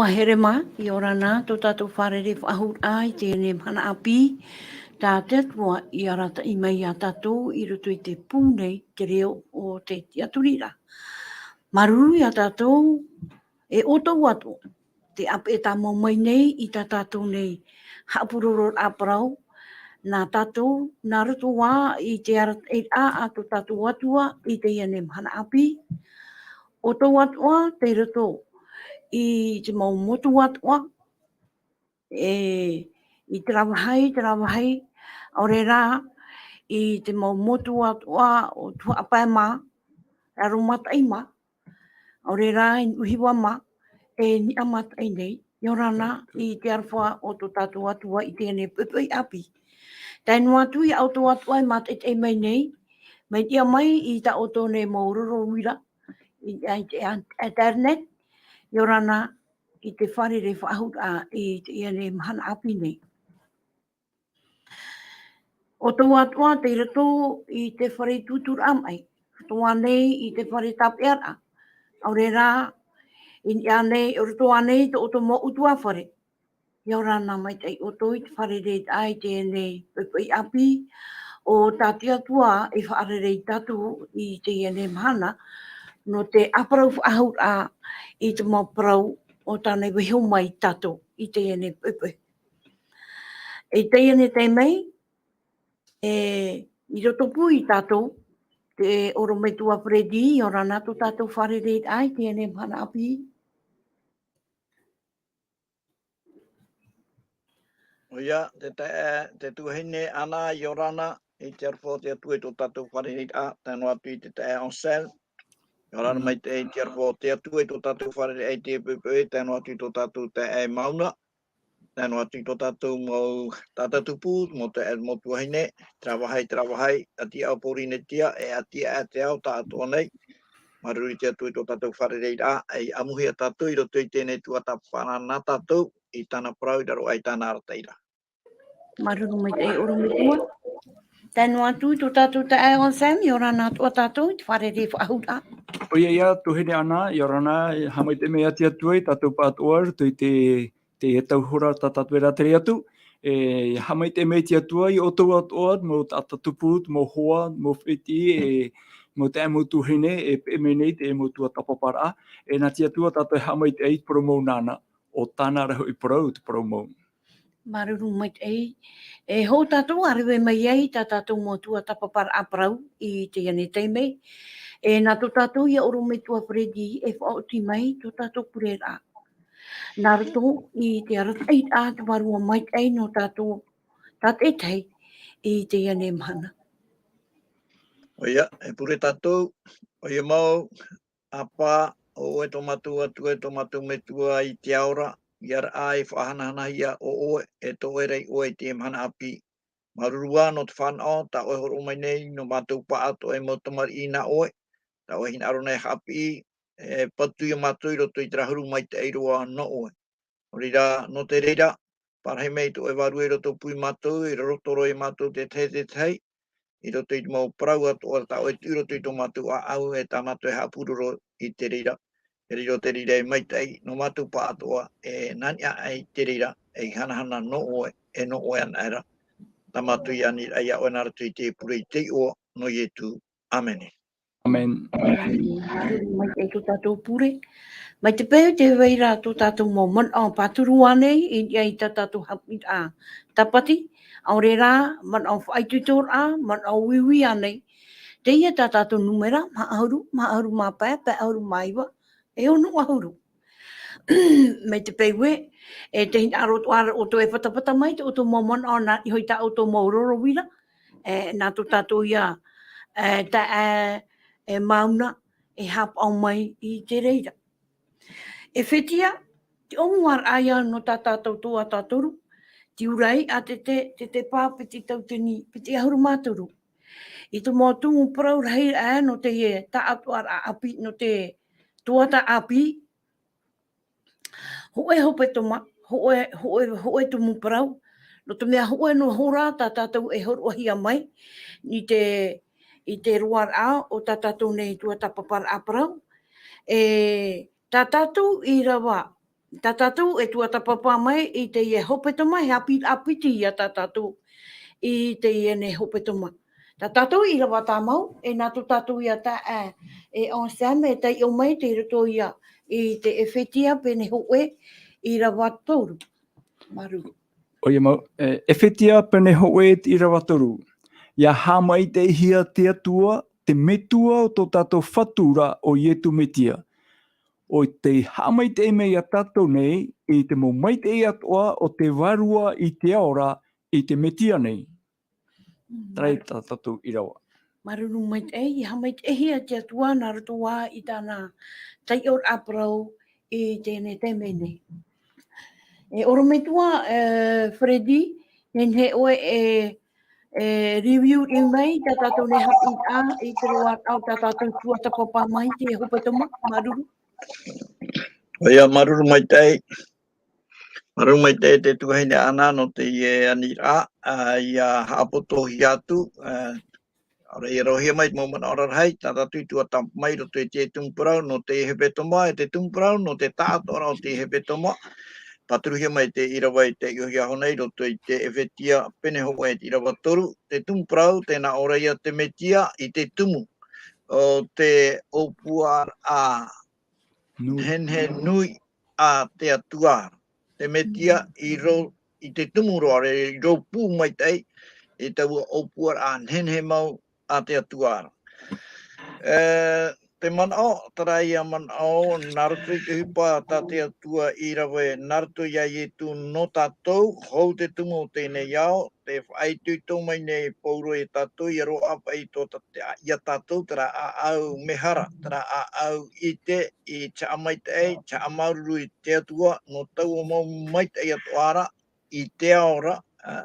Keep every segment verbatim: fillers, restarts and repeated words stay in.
Here mā, ʻia ora na tō tātou fārerei faʻahou i teie mahana ʻāpī, tā te Atua i arataʻi mai iā tātou i roto i te pū nei, te reo o te tiʻaturiraʻa. Māuruuru iā tātou, e ʻoutou atoʻa, tē ʻāpeʻe tāmau mai nei i tā tātou nei haʻapurororaʻa parau, nā tātou, nā roto ā i te arataʻiraʻa a tō tātou Atua i teie mahana ʻāpī, ʻoutou atoʻa, tei roto i te mau motu atoʻa, e, i terā vāhi, terā vāhi, ʻaore rā, i te mau motu atoʻa o Tuhaʻa Pae mā, Raromataʻi mā, ʻaore rā, i Nuʻuhiva mā, e Niʻa Mataʻi nei, ʻia ora na i te aroha o tō tātou Atua i teie poʻipoʻi ʻāpī. Tae noa atu iā ʻoutou atoʻa e mātaʻitaʻi mai nei, mai te ʻia mai i tā ʻoutou nei mau roro uira, i, i te internet, ʻia ora na i te fārerei faʻahou i teie mahana ʻāpī nei. ʻOutou atoʻa tei roto i te fare tūtūraʻa maʻi, roto ānei i te fare tāpeʻaraʻa, ʻaore rā, i niʻa nei, roto ānei tō ʻoutou mau ʻutuāfare. ʻIa ora na maitaʻi ʻoutou i te fārereiraʻa i teie poʻipoʻi ʻāpī, ʻo tā te Atua e faʻarere iā tātou i teie mahana, nō te ʻāparau faʻahou i te mau parau o tāna i vaiiho mai iā tātou i teie poʻipoʻi. I teie nei taime, e, i roto pū iā tātou, te ʻorometua Freddy, ʻia ora na tō tātou fārereiraʻa i teie mahana ʻāpī. ʻOia, te tae-, te tuahine Ana, ʻia ora na, i te aroha o te Atua i tō tātou fārereiraʻa, tae noa atu i te taeaʻe Ansel. ʻIa ora na maitaʻi i te aroha o te Atua i tō tātou fārereiraʻa i teie poʻipoʻi, tae noa atu i tō tātou taeaʻe Mauna, tae noa atu i tō tātou mau taʻata tupu, mau taeaʻe, mau tuahine, terā vāhi, terā vāhi, ʻati aʻe Pōrīnetia, e ʻati aʻe te ao tāʻatoʻa nei. Māuruuru i te Atua i tō tātou fārereiraʻa, e ʻāmui iā tātou i roto i teie tuatāpaparaʻa nā tātou, i tāna parau, i raro aʻe i tāna arataʻiraʻa. Māuruuru maitaʻi ʻorometua. Tae noa atu tō tātou taeaʻe Ansel, ʻia ora na atoʻa tātou i te fārerei faʻahou. ʻOia, ʻia, tuahine Ana, ʻia ora na, e haʻamaitaʻi mai te Atua iā tātou pāʻātoʻa, i roto i te, te tau hora tā tātou e rātere atu. E haʻamaitaʻi mai te Atua iā ʻoutou atoʻa, mau taʻata tupu, mau hoa, mau fētiʻi, e mau taeaʻe, mau tuahine, e peʻe mai nei i te mau tuatāpaparaʻa. E nā te Atua tātou e haʻamaitaʻi i te parau mau nāna, ʻo tāna rā hoʻi parau, te parau mau. Māuruuru maitaʻi. E hou tātou ʻa rave mai ai tā tātou mau tuatāpaparaʻa parau i teie taime. E nā tō tātou ia ʻorometua Freddy e faʻaoti mai tō tātou pureraʻa. Nā roto i te arataʻiraʻa, te vārua maitaʻi nō tātou tātaʻitahi i teie mahana. ʻOia, e pure tātou, ʻoia mau, ʻĀpā, ʻo ʻoe tō mātou Atua, e tō mātou Metua i te ao ra, ʻia rahi e faʻahanahanahia ʻo ʻoe, e tō ʻoe ra ʻoe i teie mahana ʻāpī. Māuruuru ā nō te fānaʻo, tā ʻoe e hōroʻa mai nei, nō mātou pāʻātoʻa e mau tamariʻi nā ʻoe, tā ʻoe e hinaʻaro nei e haʻapiʻi, e patu ia mātou i roto i terā huru maitaʻi roa nō ʻoe. Nō reira, nō te reira, parahi mai tō ʻoe vārua i roto pū ia mātou, e rotoroto ia mātou te tahi e te tahi, i roto i te mau parau atoʻa tā ʻoe e tuʻu i roto i tō mātou ʻāʻau, e tā mātou e haʻapuroro i te reira. E riro te reira e maitaʻi, nō mātou pāʻātoʻa, e nā niʻa aʻe i te reira, ei hanahana nō ʻoe, e nō ʻoe anaʻe ra. Tā mātou ia aniraʻa ia ʻoe nā roto i te pure i te iʻoa, nō Ietu. ʻĀmene. ʻĀmene. Māuruuru maitaʻi tō tātou pure. Mai te peu tē vai ra tō tātou mau manaʻo pāturu ānei, i niʻa i tā tātou haʻapiʻiraʻa tāpati, ʻaore rā, manaʻo faʻaitoitoraʻa, manaʻo uiui ānei. Teie tā tātou nūmera, maha ʻahuru, maha ʻahuru mā pae, pae ʻahuru mā iva, e ono ʻahuru. Mai te peu ē, e te hinaʻaro atoʻa ra ʻoutou e fatafata mai, tō ʻoutou mau manaʻo nā niʻa hoʻi tā ʻoutou mau roro uira, e, nā tō tātou ia, e, taeaʻe, e, Mauna, e haʻapaʻo mai i te reira. E Fetia, te ʻōmuaraʻa ia nō tā tātou tuatātoru, te ʻūraʻi a te, te, te, te pā piti tautini, piti ʻahuru mā toru. I te mau tumu parau rahi aʻe nō teie taʻatoʻaraʻa ʻāpī, nō te tuatāʻāpī, hōʻē hepetoma, hōʻē, hōʻē, hōʻē tumu parau, nō te mea hōʻē noa hora tā tātou e hōroʻahia mai, i te, i te roaraʻa o tā tātou nei tuatāpaparaʻa parau, e tā tātou ʻīrava tā tātou e tuatāpapa mai i teie hepetoma, e haʻapiʻiraʻa piti ia tā tātou i teie nei hepetoma. Tā tātou ʻīrava tāmau, e nā tō tātou ia taeaʻe, e Anselme, e taiʻo mai tei roto ia i te Efetia pene hōʻē ʻīrava toru. Māuruuru. ʻOia mau, e, Efetia pene hōʻē ʻīrava toru. ʻIa haʻamaitaʻihia te Atua, te Metua o tō tātou Fatu ra ʻo Ietu Metia. ʻO tei haʻamaitaʻi mai ia tātou nei, i te mau maitaʻi atoʻa o te Vārua i te Ao ra, i te Metia nei. Mm, Terā ia tā tātou ʻīrava. Māuruuru maitaʻi, ʻia haʻamaitaʻihia te Atua nā roto ā i tāna taiʻoraʻa parau i teie nei taime nei. E ʻorometua, e, Freddy, nehenehe ʻoe e, e review-raʻa mai tā tātou nei haʻapiʻiraʻa i te roaraʻa o tā tātou tuatāpapa mai i teie hepetoma, māuruuru. ʻOia, māuruuru maitaʻi. Māuruuru maitaʻi te tuahine Ana nō teie aniraʻa, ā, ʻia haʻapotohia atu, ā, ʻaore ʻia roʻohia mai te mau manaʻo rarahi, tā tātou i tuatāpapa mai i roto i te tumu parau nō te hepetoma, e te tumu parau nō te taʻatoʻaraʻa o te hepetoma, pāturuhia mai te ʻīrava i te ʻohipa nei i roto i te Efetia pene hōʻē ʻīrava toru, te tumu parau, tē nā ʻō ra ia te Metia i te tumu o te ʻōpuaraʻa Nui. Nehenehe nui a te Atua. Te Metia i rō, i te tumu roa, i rōpū maitaʻi, i taua ʻōpuaraʻa nehenehe mau a te Atua. E, te manaʻo, terā ia manaʻo, nā roto i te ʻohipa tā te Atua i rave, nā roto ia Ietu nō tātou, hou te tumu o teie nei ao, tē faʻaitoito mai nei Pauro ia tātou, ʻia roaʻa paʻi tō tā-, ia tātou, terā ʻāʻau mehara, terā ʻāʻau ʻite, i te haʻamaitaʻi, te haʻamāuruuru i te Atua, nō taua mau maitaʻi atoʻa ra, i te ao ra, ā,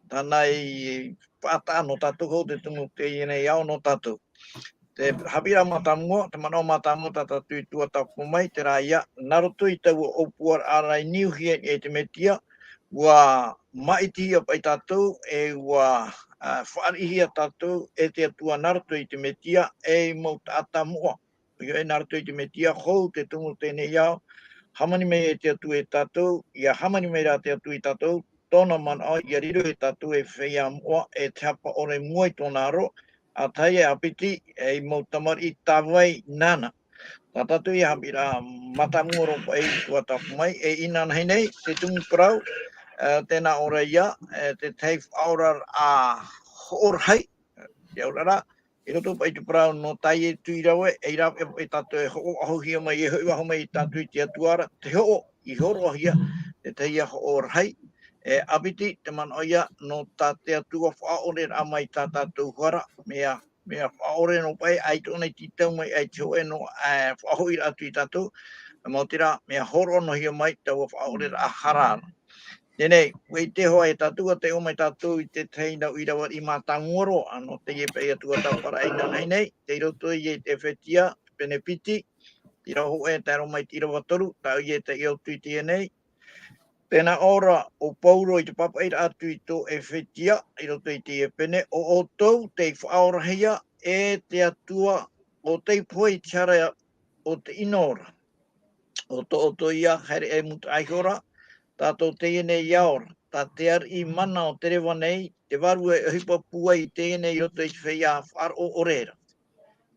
tāna i faʻataʻa nō tātou hou te tumu o teie nei ao nō tātou. Te haʻapiʻiraʻa mātāmua, te manaʻo mātāmua tā tātou i tuatāpapa mai, terā ia, nā roto i taua ʻōpuaraʻa ra i niuhia i te Metia, ʻua māʻitihia paʻi tātou, e ʻua, ā, fāriʻihia tātou e te Atua nā roto i te Metia, ei mau taʻata moʻa. ʻOia hoʻi nā roto i te Metia, hou te tumu o teie nei ao, hāmani mai e te Atua ia tātou, ʻia hāmani mai rā te Atua ia tātou, tōna manaʻo, ʻia riro ia tātou ei feiā moʻa, e te hapa ʻore i mua i tōna aro, ʻa tahi aʻe ʻāpiti, ei mau tamariʻi tāvai nāna. Tā tātou ia haʻapiʻiraʻa mātāmua roa paʻi i tuatāpapa mai, e inanahi nei, te tumu parau, ā, tē nā ʻō ra ia, e te tahi faʻaoraraʻa hoʻo rahi, te aurara, i roto paʻi i te parau nō tā Ietu i rave, e rave e tātou e hoʻo ʻahuhia mai, e hoʻi faʻahou mai ia tātou i te Atua ra, te hoʻo, i hōroʻahia, te tahi ia hoʻo rahi, e ʻāpiti, te manaʻo ia, nō tā te Atua faʻaʻoreraʻa mai tā tātou hara, mea, mea faʻaʻore noa paʻi, ʻaita ʻōna i tītau mai, ʻaita hōʻē noa, e, faʻahoʻiraʻa atu ia tātou, maoti rā, mea hōroʻa noa hia mai, taua faʻaʻoreraʻa hara ra. Teie nei, ʻua ʻite hoʻi tātou, ʻua taiʻo mai tātou i te tahi nau ʻīrava riʻi mātāmua roa, nō teie paʻi tuatāpaparaʻa inanahi nei, tei roto ia i te Efetia, pene piti, ʻīrava hōʻē, tae roa mai i te ʻīrava toru, tāʻu ia e taiʻo atu i teie nei. Tē nā ʻō ra ʻo Pauro i te pāpaʻiraʻa atu i tō Efetia, i roto i teie pene, ʻo ʻoutou tei faʻaorahia e te Atua, ʻo tei pohe i te hara o te ʻino ra. ʻO tō ʻoutou ia haere ei mūtaʻa iho ra, tā tō teie nei ao ra, tā te ariʻi mana o te reva nei, te vārua e ʻohipa pūai i teie nei i roto i te feiā faʻaroʻo ʻore ra.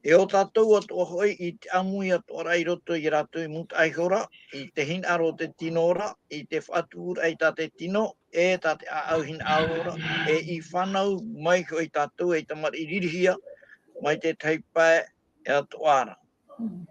E ʻo tātou atoʻa hoʻi i te ʻāmui atoʻa ra i roto ia rātou i mūtaʻa iho ra, i te hinaʻaro o te tino ra, i te faʻatuʻuraʻa i tā te tino, e tā te ʻāʻau hinaʻaro ra, e i fānau mai hoʻi tātou ei tamariʻi ririhia, mai te tahi pae atoʻa ra.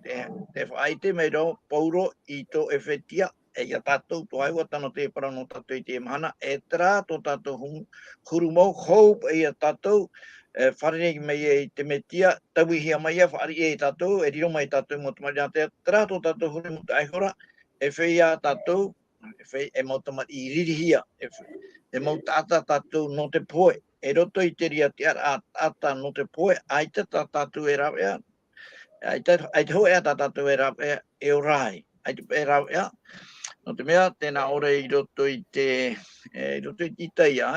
Te, tē faʻaʻite mai ra ʻo Pauro i tō Efetia, e ia tātou, tō ʻoe, ʻua tano te parau nō tātou i teie mahana, e terā tō tātou hum-, huru mau, hou paʻi ia tātou, e fārerei mai ia i te Mesia, tauihia mai ia, fāriʻi ia tātou, e riro mai tātou mau tamariʻi nātea, terā tō tātou huru mūtaʻa iho ra, e feiā tātou, e fei-, e mau tamariʻi ririhia, e fe-, e mau taʻata tātou nō te pohe, e roto i te reira tiʻaraʻa taʻata nō te pohe, ʻaita tā tātou e rāveʻa, ʻaita, ʻaita hōʻē ā tā tātou e rāveʻa, e ora ai, ʻaita paʻi e rāveʻa. Nō te mea, tē nā ʻō ra i roto i te, e, i roto i te Isaia,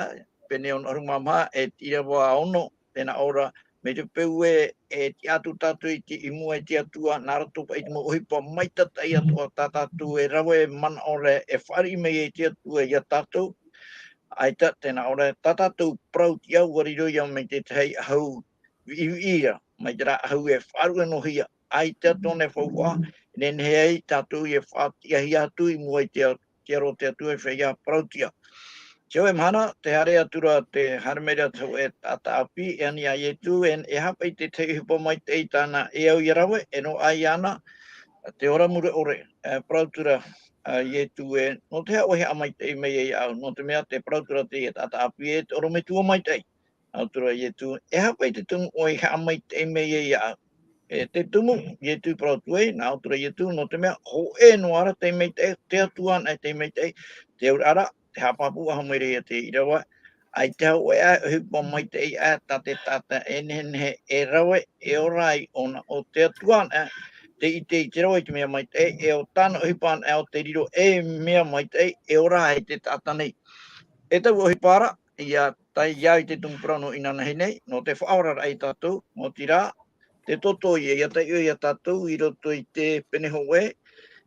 pene ono ʻahuru mā maha, e te ʻīrava ono, tē nā ʻō ra, mai te peu ē, e tiʻa atu tātou i te, i mua i te Atua, nā roto paʻi i te mau ʻohipa maitaʻi atoʻa tā tātou e rave, e manaʻo ra, e fāriʻi mai ai te Atua iā tātou. ʻAita, tē nā ʻō ra, tā tātou parau tiʻa ʻua riro ia mai te tahi ʻahu viʻiviʻi ra, mai terā ʻahu e faʻaruʻe noa hia, ʻaita tōna e faufaʻa, e nehenehe ai tātou e faʻatiʻahia atu i mua i te, te aro o te Atua e feiā parau tiʻa. Te hōʻē mahana, tē haere atu ra, tē haere mai ra te hōʻē taʻata ʻāpī, e ani iā Ietu, e, e aha paʻi te tahi ʻohipa maitaʻi tāna e au ia rave, e nō ʻai iāna, tē ora mure ʻore, e, parau atu ra, a Ietu ē, nō te aha ʻoe e haʻamaitaʻi mai ai iāʻu, nō te mea tē parau atu ra teie taʻata ʻāpī ē, te ʻorometua maitaʻi. Nā ʻō atu ra Ietu, e aha paʻi te tumu ʻoe e haʻamaitaʻi mai ai iāʻu? E te tumu, Ietu i parau atu ai, nā ʻō atu ra Ietu, nō te mea, hōʻē noa ra te maitaʻi, te Atua anaʻe te maitaʻi, te auraʻa ra, tē haʻapāpū faʻahou mai ra ia te ʻīrava, ʻaita hōʻē ʻohipa maitaʻi ʻā tā te taʻata e nehenehe e rave, e ora ai ʻōna, ʻo te Atua anaʻe, tē ʻite i te rave i te mea maitaʻi, e ʻo tāna ʻohipa anaʻe ʻo tē riro ei mea maitaʻi, e ora ai te taʻata nei. E taua ʻohipa ra, ʻia tae ai te tumu parau nō inanahi nei, nō te faʻaoraraʻa ia tātou, nō te reira, te toto ïa, ʻia taiʻo iā tātou i roto i te pene hōʻē,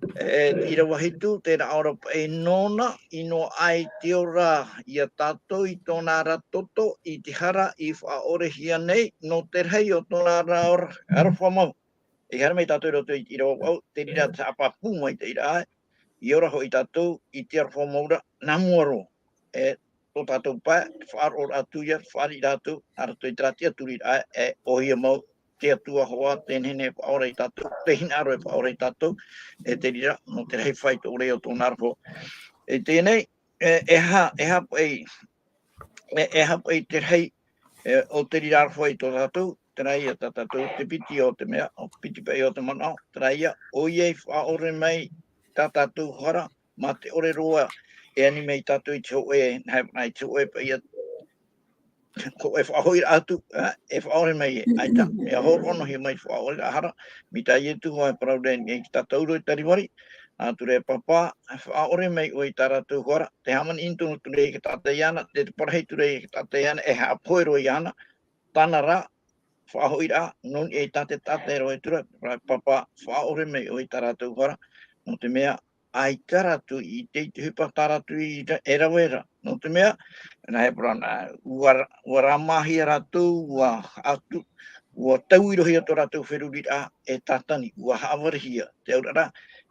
e, ʻīrava hitu, tē nā ʻō ra paʻi nōna, i noaʻa i te ora iā tātou i tōna ra toto, i te hara i faʻaʻorehia nei, nō te rahi o tōna ra ora, aroha mau. E haere mai tātou i roto i te ʻīrava vaʻu, te reira te haʻapāpū maitaʻi ra, i ora hoʻi tātou i te aroha mau ra, nā mua roa. E, tō tātou pae, te faʻaroʻo atu ïa, te fāriʻi atu, nā roto i terā tiʻaturiraʻa, e, ʻohie mau, te Atua hoʻi, tē nehenehe e faʻaora ia tātou, tē hinaʻaro e faʻaora ia tātou, e te reira, nō te rahi faʻaitoito o tōna aroha. E teie nei, e, e aha, e aha paʻi, e, e aha paʻi te rahi, e, o te reira aroha i tō tātou, terā ïa tā tātou, te piti o te mea, o piti paʻi o te manaʻo, terā ïa, ʻoia i faʻaʻore mai tā tātou hara, mā te ʻore roa, e ani mai tātou i te hōʻē, nā, nā, i te hōʻē paʻi ïa, hōʻē faʻahoʻiraʻa atu, ā, e faʻaʻore mai ē, ʻaita, e hōroʻa noa hia mai te faʻaʻoreraʻa hara, mai tā Ietu hoʻi e parau ra i te tātauro i Kalivari, nā ʻō atu ra e Pāpā, faʻaʻore mai ʻoe i tā rātou hara, tē hāmani tonu atu ra i te taʻata iāna, tē, tē parahi atu ra i te taʻata iāna, e haʻapohe roa iāna, tāna rā, faʻahoʻiraʻa, nō niʻa i tā te taʻata e rave atu ra, Pāpā, faʻaʻore mai ʻoe i tā rātou hara, nō te mea, ʻaita rātou i ʻite i te ʻohipa tā rātou i ra-, e rave ra, nō te mea, nā, e parau na, ʻua ra-, ʻua rāmāhia rātou, ʻua atu, ʻua tauirohia tō rātou feruriraʻa e Tātani, ʻua haʻavarehia, te auraʻa ra,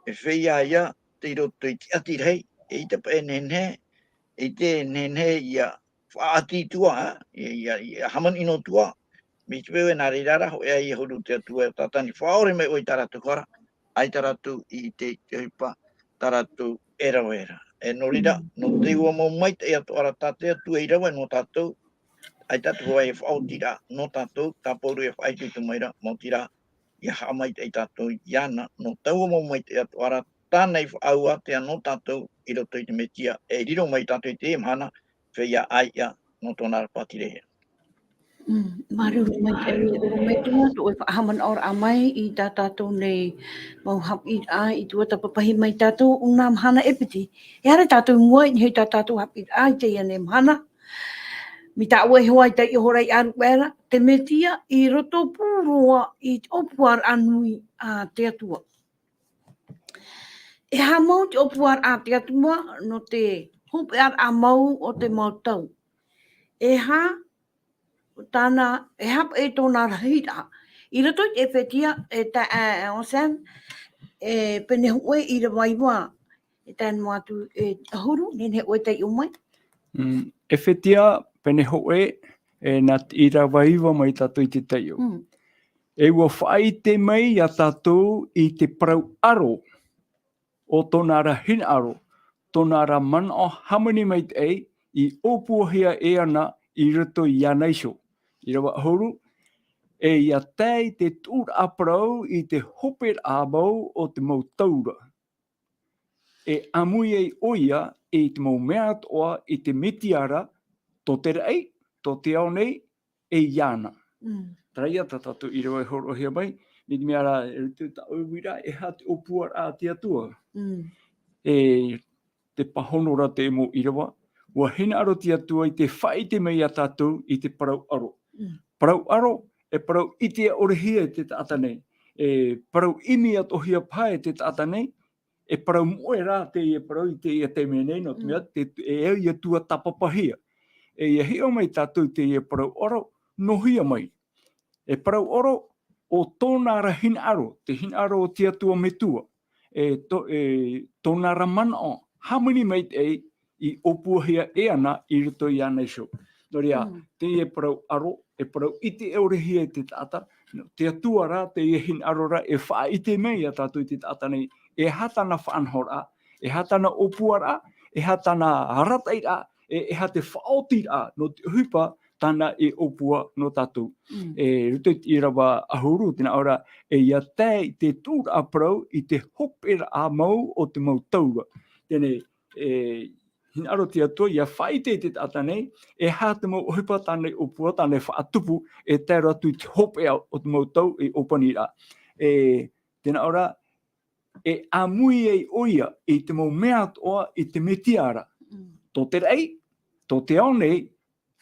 e feiā ïa, tei roto i te ʻati rahi, eʻita paʻi e nehenehe, ʻeita e nehenehe ïa faʻaʻati atu ā, ʻia, ʻia, ʻia hāmani noa atu ā, mai te peu ē nā reira rā, hōʻē ā ia huru te Atua e Tātani, faʻaʻore mai ʻoe i tā rātou hara, ʻaita rātou i ʻite i te ʻohipa tā rātou e rave ra. E nō reira, nō te ua mau maitaʻi atoʻa ra tā te Atua i rave nō tātou, ʻaita atu hoʻi e faʻaotiraʻa nō tātou, tā Pauro e faʻaitoito mai ra, maoti rā, ʻia haʻamaitaʻi tātou iāna, nō taua mau maitaʻi atoʻa ra, tāna i faʻaau ātea nō tātou i roto i te Metia, e riro mai tātou i teie mahana, feiā ʻāiʻa nō tōna ra pātirehia. Mm, māuruuru maitaʻi, ʻorometua, tō ʻoe faʻahaʻamanaʻoraʻa mai i tā tātou nei mau haʻapiʻiraʻa i tuatāpapa mai tātou, ʻo nā mahana e piti. E haere tātou i mua i niʻa i tā tātou haʻapiʻiraʻa i teie nei mahana. Mai tā ʻoe iho ā i taiʻo ra i ʻāruʻera, te Metia i roto pū roa i te ʻōpuaraʻa nui a te Atua. E aha mau te ʻōpuaraʻa a te Atua nō te hopeʻaraʻa mau o te mau tau? E aha tāna, e aha paʻi tōna rahiraʻa? I roto i te Efetia, e ta-, e, e, Sam, e, pene hōʻē ʻīrava iva, e tae noa atu, e ʻahuru, nehenehe ʻoe e taiʻo mai. Mm, Efetia, pene hōʻē, e, nā te ʻīrava iva mai tātou i te taiʻo. Mm. E ʻua faʻaʻite mai iā tātou i te parau ʻaro o tōna ra hinaʻaro, tōna ra manaʻo hāmani maitaʻi i ʻōpuahia e ana i roto iāna iho. ʻĪrava ʻahuru, e ʻia tae te tuʻuraʻa parau i te hoperaʻa mau o te mau tau ra. E ʻāmui ai ʻoia i te mau mea atoʻa i te Metia ra, tō te raʻi, tō te ao nei, e iāna. Mm. Terā ïa tā tātou ʻīrava e hōroʻahia mai, mai te mea rā, e te taʻu uira, e aha te ʻōpuaraʻa a te Atua. Mm. E te pāhono ra te mau ʻīrava, ʻua hinaʻaro te Atua i te faʻaʻite mai iā tātou i te parau ʻaro. Mm. Parau ʻaro, e parau ʻite ʻore hia e te taʻata nei, e parau ʻimi atoʻa hia paha e te taʻata nei, e parau moʻe rā teie parau i teie taime nei, nō te mea, te, e au ia tuatāpapahia. E ia hiʻo mai tātou i teie parau ʻaro, nō hea mai. E parau ʻaro, ʻo tōna ra hinaʻaro, te hinaʻaro o te Atua Metua, e tō-, e tōna ra manaʻo, hāmani maitaʻi, i ʻōpuahia e ana i roto iāna iho. Nō reira, Mm. teie parau ʻaro, e parau ʻite ʻore hia e te taʻata, nō te Atua rā, teie hinaʻaro ra, e faʻaʻite mai ia tātou i te taʻata nei, e aha tāna faʻanahoraʻa, e aha tāna ʻōpuaraʻa, e aha tāna arataʻiraʻa, e, e aha te faʻaotiraʻa, nō te ʻohipa tāna e ʻōpua nō tātou. Mm. E roto i te ʻīrava ʻahuru, tē nā ʻō ra, e ia tae i te tuʻuraʻa parau, i te hoperaʻa mau o te mau tau ra. Teie nei, e, hinaʻaro te Atua, ia faʻaʻite i te taʻata nei, e aha te mau ʻohipa tāna e ʻōpua, tāna e faʻatupu, e tae roa atu i te hopeʻa o te mau tau e ʻōpaniraʻa. E, tē nā ʻō ra, e ʻāmui ai ʻoia i te mau mea atoʻa i te Metia ra. Mm. Tō te raʻi, tō te ao nei,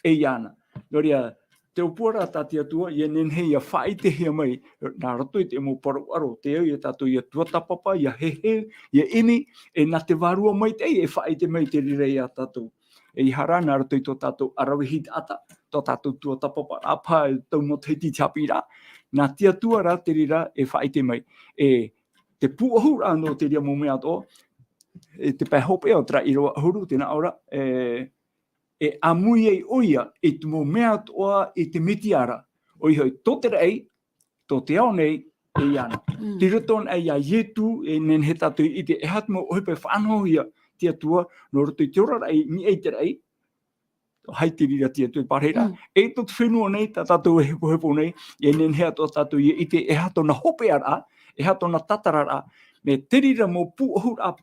e iāna. Nō reira, te ʻōpuaraʻa tā te Atua, ia nehenehe ia faʻaʻitehia mai, nā roto i te mau parau ʻaro, te au ia tātou ia tuatāpapa, ia heheu, ia ʻimi, e nā te Vārua Maitaʻi, e faʻaʻite mai te reira ia tātou. E ʻeiaha rā, nā roto i tō tātou ʻaravihi taʻata, tō tātou tuatāpapa, ʻāpī, tau matahiti i te haʻapiʻiraʻa, nā te Atua rā te reira e faʻaʻite mai. E te pūʻohuraʻa nō te reira mau mea atoʻa, e te pae hopeʻa o terā ʻīrava ʻahuru, tē nā ʻō ra, e, e ʻāmui ai ʻoia i te mau mea atoʻa i te Metia ra. ʻOia hoʻi, tō te raʻi, tō te ao nei, e iāna. Mm. Tei roto anaʻe ia Ietu, e nehenehe tātou i ʻite e aha te mau ʻohipa e faʻanahohia te Atua, nō roto i te oraraʻa i niʻa i te raʻi, hai te reira te Atua i pārahi ra. Mm. E tō te fenua nei, tā tātou e hepohepo nei, e nehenehe atoʻa tātou ia ʻite e aha tōna hopeʻaraʻa, e aha tōna tātararaʻa, mea te reira mau pūʻohuraʻa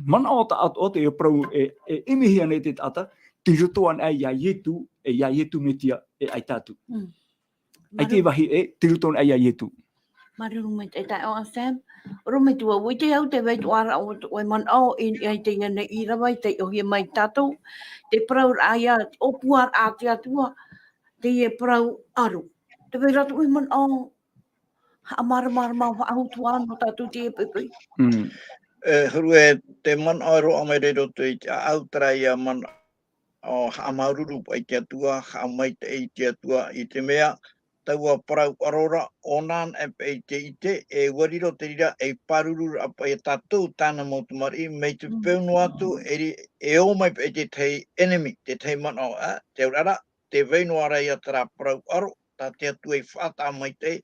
manaʻo tāʻatoʻa te parau e, e ʻimihia nei te taʻata, tei roto anaʻe ia Ietu, e ia Ietu Metia, e ʻaita atu. Mm. ʻAita e vāhi ē, tei roto anaʻe ia Ietu. Māuruuru maitaʻi taeaʻe Sam. Orometua, ʻua ʻite au te vai atoʻa ra o tō ʻoe manaʻo i, i teie nei ʻīrava i taiʻohia mai tātou. Te parauraʻa ia, te ʻōpuaraʻa a te Atua, teie parau ʻaro. Te vai ra tō ʻoe manaʻo, haʻamāramarama, haʻahotu ā nō tātou teie poʻipoʻi. Mm. E, huru e, te manaʻo e roaʻa mai ra i roto i te ʻāʻau, terā ia manaʻo ʻo haʻamāuruuru paʻi i te Atua, haʻamaitaʻi i te Atua, i te mea, taua parau ʻaro ra, ʻo ʻōna anaʻe paʻi te ʻite, e ʻua riro te reira ei pārururaʻa paʻi ia tātou, tāna mau tamariʻi, mai te peu noa atu, e ri-, e ō mai paʻi te tahi enemy, te tahi manaʻo, ā, te auraʻa ra, tē vai noa ra ia terā parau ʻaro, tā te Atua i faʻataʻa maitaʻi,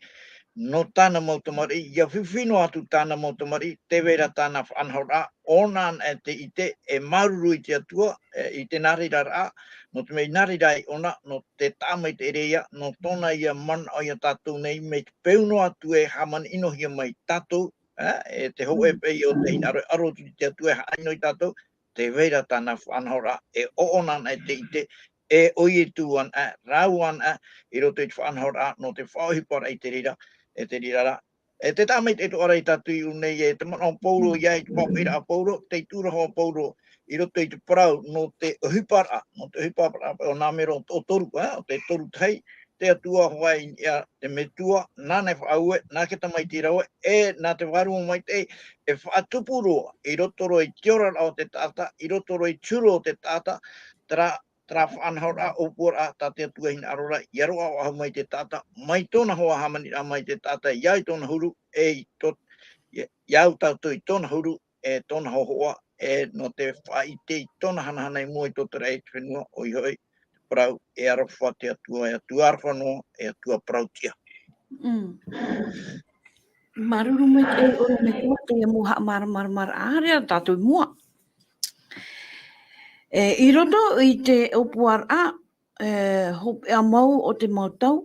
nō tāna mau tamariʻi, ʻia fifi noa atu tāna mau tamariʻi, tē vai ra tāna faʻanahoraʻa, ʻo ʻōna anaʻe te ʻite, e māuruuru i te Atua, e, i te nā reira ra, nō te mea i nā reira ai ʻōna, nō te taʻa maitaʻi ra ia, nō tōna ia manaʻo ia tātou nei, mai te peu noa atu e hāmani-ʻino-hia mai tātou, ā, e te hōʻē Mm. paʻi o te hinaʻaro e ʻaro atu i te Atua e haʻa-ʻino ia tātou, tē vai ra tāna faʻanahoraʻa, e ʻo ʻōna anaʻe te ʻite, e ʻo Ietu anaʻe, rāua anaʻe, i roto i te faʻanahoraʻa, nō te faʻaʻohiparaʻa i te reira, e te reira ra. E te taʻa maitaʻi atoʻa ra ia tātou i ʻō nei, e te manaʻo o Paulo, Mm. ʻia i te faʻaʻite a Paulo, tei tūrahu a Paulo, i roto i te parau, nō te ʻohiparaʻa, nō te ʻohiparaʻa o nā mero o toru, ā, o te toru tahi, te Atua hoʻi i niʻa, te Metua, nāna e faʻaue, nā te Tamaiti rave, e nā te Vārua Maitaʻi, e faʻatupu roa, i roto roa i te oraraʻa o te taʻata, i roto roa i te huru o te taʻata, terā, terā faʻanahoraʻa, ʻōpuaraʻa, tā te Atua hinaʻaro ra, ʻia roaʻa faʻahou mai te taʻata, mai tōna hoa hāmaniraʻa mai te taʻata, ʻia au i tōna huru, e i tō, ʻia, ʻia au tātou i tōna huru, e tōna hōhoʻa, e nō te faʻaʻite i tōna hanahana i mua i tō te raʻi i te fenua, ʻoia hoʻi, te parau, e aroha te Atua, e Atua aroha noa, e Atua parauʻtiʻa. Mm. Māuruuru maitaʻi ʻorometua, teie mau haʻamāramaramaraʻa, haere ā tātou i mua. E, i roto i te ʻōpuaraʻa, e, hopeʻa mau o te mau tau.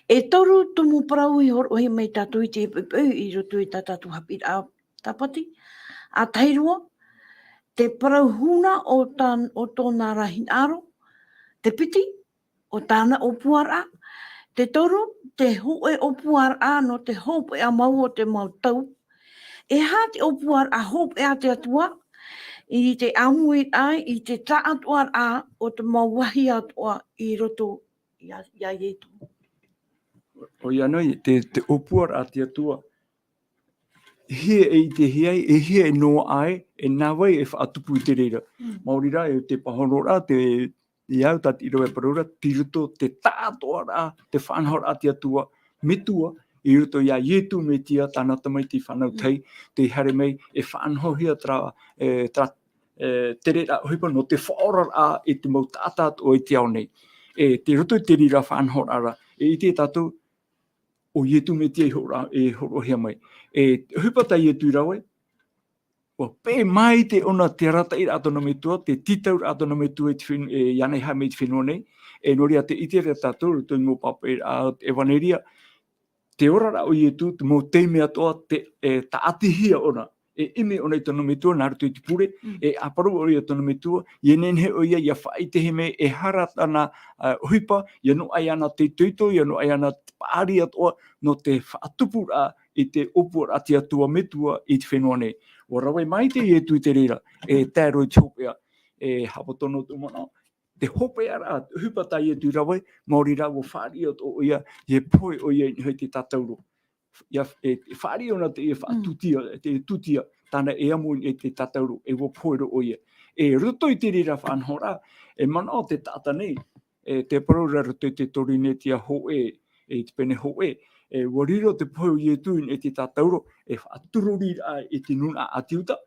E toru tumu parau i hōroʻahia mai tātou i te poʻipoʻi i roto i tā tātou haʻapiʻiraʻa tāpati. ʻA tahi roa, te parau huna o tā-, o tōna ra hinaʻaro. Te piti, ʻo tāna ʻōpuaraʻa. Te toru, te hōʻē ʻōpuaraʻa nō te hopeʻa mau o te mau tau. E aha te ʻōpuaraʻa hopeʻa a te Atua, i te ʻāmuiraʻa, i te tāʻatoʻaraʻa o te mau vāhi atoʻa i roto ia, ia Ietu. ʻOia nei, te, te ʻōpuaraʻa a te Atua, e hia e ʻitehia ai, e hia e noaʻa ai, e nā vai e faʻatupu i te reira. Mm. Maori rā, e te pāhonoraʻa, te, i au, tā te ʻīrava e parau ra, tei roto te tāʻātoʻaraʻa, te faʻanahoraʻa a te Atua, metua, i roto ia Ietu Metia, tāna tamaiti fānau tahi, tei haere mai, e faʻanahohia terā, e, terā, e, te reira ʻohipa nō te faʻaoraraʻa i te mau taʻata atoʻa i te ao nei. E, tei roto i te reira faʻanahoraʻa ra, e ʻite tātou, ʻo Ietu Metia i hōroʻa, e hōroʻahia mai. E, ʻohipa tā Ietu i rave, ʻua peʻe maite ʻōna te arataʻiraʻa a tōna metua, te tītauraʻa a tōna metua i te fenua, e, iāna i haere mai i te fenua nei. E, nō reira tē ʻite ra tātou, roto i te mau pāpaʻiraʻa o te ʻevaneria, te oraraʻa o Ietu, te mau taime atoʻa, te, e, tāʻatihia ʻōna. E ʻimi ʻōna i tōna metua, nā roto i te pure, mm, e ʻāparau ʻoia i tōna metua, ʻia nehenehe ʻoia, ʻia faʻaʻitehia mai, e aha rā tāna, a, ʻohipa, ʻia noaʻa iāna te itoito, ʻia noaʻa iāna te paʻari atoʻa, nō te faʻatupuraʻa i te ʻōpuaraʻa a te Atua metua i te fenua nei. ʻUa rave maite Ietu i te reira, e tae roa i te hopeʻa, e haʻapaʻo tōna tū manaʻo, te hopeʻaraʻa, ʻohipa tā Ietu i rave, maori rā ʻua fāriʻi atoʻa ʻoia, ʻia pohe ʻoia i niʻa i te tātauro. ʻIa, e, e fāriʻi ʻōna te, e faʻatūtia, te tūtia, tāna e amo i te tātauro, e ʻua pohe roa ʻoia. E roto i te reira faʻanahoraʻa, e manaʻo te taʻata nei, e, tē parau ra roto i te Torinetia hōʻē, e, i te pene hōʻē, e, ʻua riro te pohe o Ietu i niʻa i te tātauro, e faʻatururiraʻa i te nūnaʻa ʻĀti Iuta,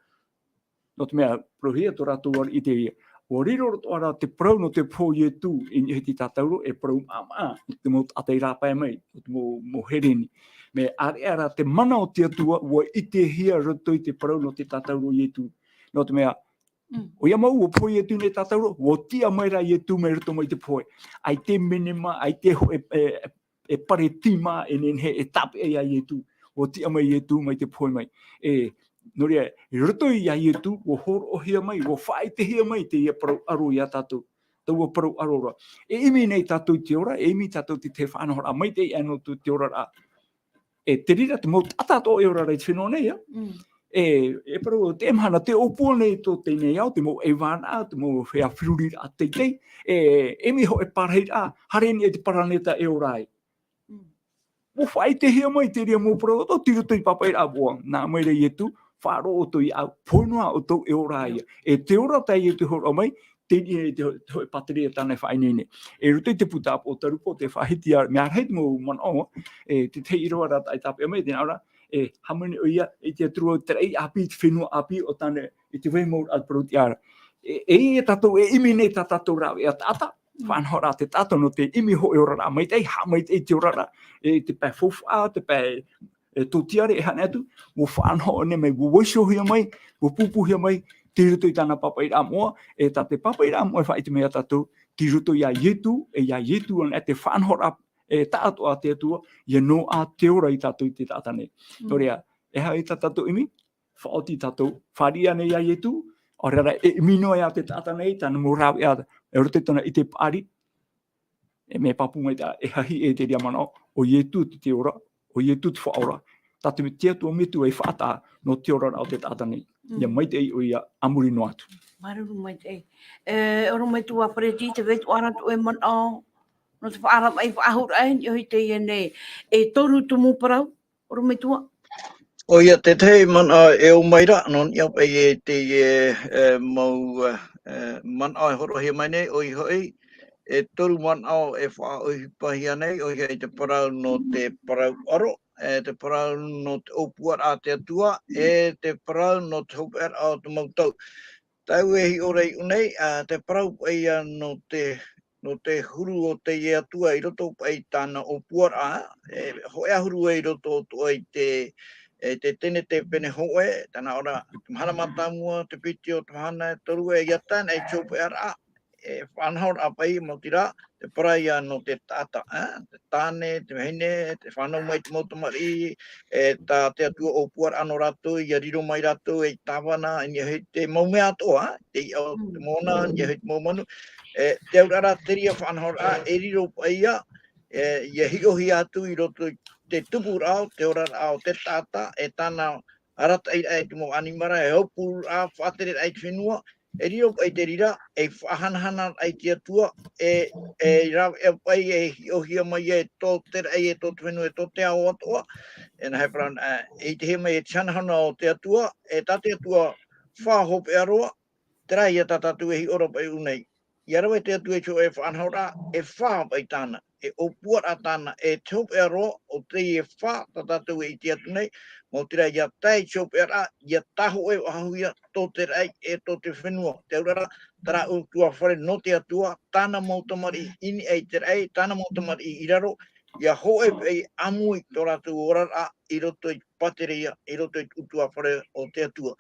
nō te mea, parauhia tō rātou ariʻi i te reira. ʻUa riro roa atoʻa ra te parau nō te pohe o Ietu i niʻa i te tātauro, e parau maʻamaʻa, i te mau taʻata i rāpae mai, i te mau, mau Hereni. Mea ʻāreʻa rā te mana o te Atua, ʻua ʻitehia roto i te parau nō te tātauro o Ietu. Nō te mea, mm, ʻoia mau, ʻua pohe Ietu i niʻa i te tātauro, ʻua tiʻa mai rā Ietu mai roto mai te pohe. ʻAita e menema, ʻaita e ho-, e, e, e pare tīmā, e nehenehe e tāpeʻa ia Ietu. ʻUa tiʻa mai Ietu mai te pohe mai. E, nō reira, i roto ia Ietu, ʻua hōroʻahia mai, ʻua faʻaʻitehia mai teie parau ʻaro ia tātou. Taua parau ʻaro ra. E ʻimi nei tātou i te ora, e ʻimi tātou i te faʻanahoraʻa maitaʻi aʻe nō te, te oraraʻa. E te reira te mau taʻata atoʻa e ora ra i te fenua nei, ā. Mm. E, e parau, te mahana, tē ʻōpua nei tō teie nei ao, te mau ʻaivānaʻa, te mau feiā feruriraʻa teitei, e, e ʻimi hōʻē parahiraʻa, haere i niʻa i te paraneta e ora ai. Mm. ʻUa faʻaʻitehia mai te reira mau parau atoʻa, tei roto i te pāpaʻiraʻa moʻa, nā ʻō mai ra Ietu, faʻaroʻo ʻoutou iāʻu, pohe noa ʻoutou e ora ia. E te ora tā Ietu i hōroʻa mai, teie nei te ho-, te hōʻē pātireia tāna e faʻaineine. E roto i te puta ʻāpōtarupo, tē faʻahiti ra, mea rahi te mau manaʻo, e, te tahi ʻīrava rā e tāpeʻa mai, tē nā ʻō ra, e hāmani ʻoia, i te atura o te raʻi ʻāpī, i te fenua ʻāpī, ʻo tāna, i te vai mau ra, parau tiʻa ra. E, e, e tātou, e ʻimi nei tā tātou rāveʻa taʻata, mm, faʻanahoraʻa te taʻata nō te ʻimi hōʻē oraraʻa maitaʻi, haʻamaitaʻi te oraraʻa, e, te pae faufaʻa, te pae, e, tōtiare, e aha atu, ʻua faʻanaho nei mai, ʻua vaiihohia mai, ʻua pūpūhia mai, tei roto i tāna pāpaʻiraʻa moʻa, e tā te pāpaʻiraʻa moʻa e faʻaʻite mai ia tātou, tei roto ia Ietu, e ia Ietu anaʻe te faʻanahoraʻa, e, taʻatoʻa a te Atua, ʻia noaʻa te ora ia tātou i te taʻata nei. Mm. Nō reira, e aha ia tā tātou ʻimi, faʻaoti tātou, fāriʻi ānei ia Ietu, ʻaore rā e ʻimi noa ia te taʻata nei, tāna mau rāveʻa, e roto i tōna ʻite paʻari, e mea pāpū mai tā, e hahi e te reira manaʻo, ʻo Ietu te, te ora, ʻo Ietu te Faʻaora, tā te, te Atua Metua i faʻataʻa nō te oraraʻa o te taʻata nei. Mm. ʻIa maitaʻi ʻoia a muri noa atu. Māuruuru maitaʻi. E, ʻorometua Pareti, tē vai atoʻa ra tō ʻoe manaʻo, nō te faʻaravaʻi faʻahou raʻa i niʻa i teie nei. E toru tumu parau, ʻorometua. ʻOia, te tahi manaʻo e ō mai ra, nō niʻa paʻi i teie, e, mau, e, manaʻo e hōroʻahia mai nei, ʻoia hoʻi, e toru manaʻo e faʻaʻohipahia nei, ʻoia hoʻi te parau nō te parau ʻaro, e te parau nō te ʻōpuaraʻa a te Atua, e te parau nō te hopeʻaraʻa o te mau tau. Tāʻu e hiʻo ra i ʻō nei, ā, te parau paʻi ia nō te, nō te huru o teie Atua i roto paʻi i tāna ʻōpuaraʻa, e, hōʻē ā huru i roto atoʻa i te, e, te Tenete pene hōʻē, tē nā ʻō ra, te mahana mātāmua, te piti o te mahana e toru, e ʻia tae noa i te hopeʻaraʻa, e faʻanahoraʻa paʻi, maoti rā, te parau ia nō te taʻata, ā, te tāne, te vahine, te fānau mai te mau tamariʻi, e tā te Atua ʻōpuaraʻa nō rātou, ʻia riro mai rātou ei tāvana, i niʻa i te mau mea atoʻa, te iʻa o te Mm. moana, i niʻa i te mau manu. E, te auraʻa rā te reira faʻanahoraʻa, e riro paʻi ia, e, ʻia hiʻohia atu i roto i te tupuraʻa o te oraraʻa o te taʻata, e tāna arataʻiraʻa i te mau ʻanimara, e haupururaʻa, faʻatereraʻa i te fenua, E riro paʻi te reira, e faʻahanahana ai te Atua, e, e rāveʻa paʻi e hiʻohia mai ai tō te raʻi, e tō te fenua, e tō te ao atoʻa, e nā hea parau, e, e ʻitehia mai e te hanahana o te Atua, e tā te Atua fā hopeʻa roa, terā ia tā tātou e hiʻo ra paʻi i ʻō nei. ʻIa rave te Atua i te hōʻē faʻanahoraʻa, e fā paʻi tāna, e ʻōpuaraʻa tāna, e te hopeʻa roa o teie fā tā tātou e ʻite atu nei, mau terā ʻia tae i te hopeʻaraʻa, ʻia tāhōʻē faʻahou ia tō te raʻi, e tō te fenua. Te auraʻa, terā ʻutuāfare nō te Atua, tāna mau tamariʻi i niʻa i te raʻi, tāna mau tamariʻi i raro, ʻia hōʻē paʻi ʻāmui tō rātou oraraʻa i roto i te pātereia, i roto i te ʻutuāfare o te Atua.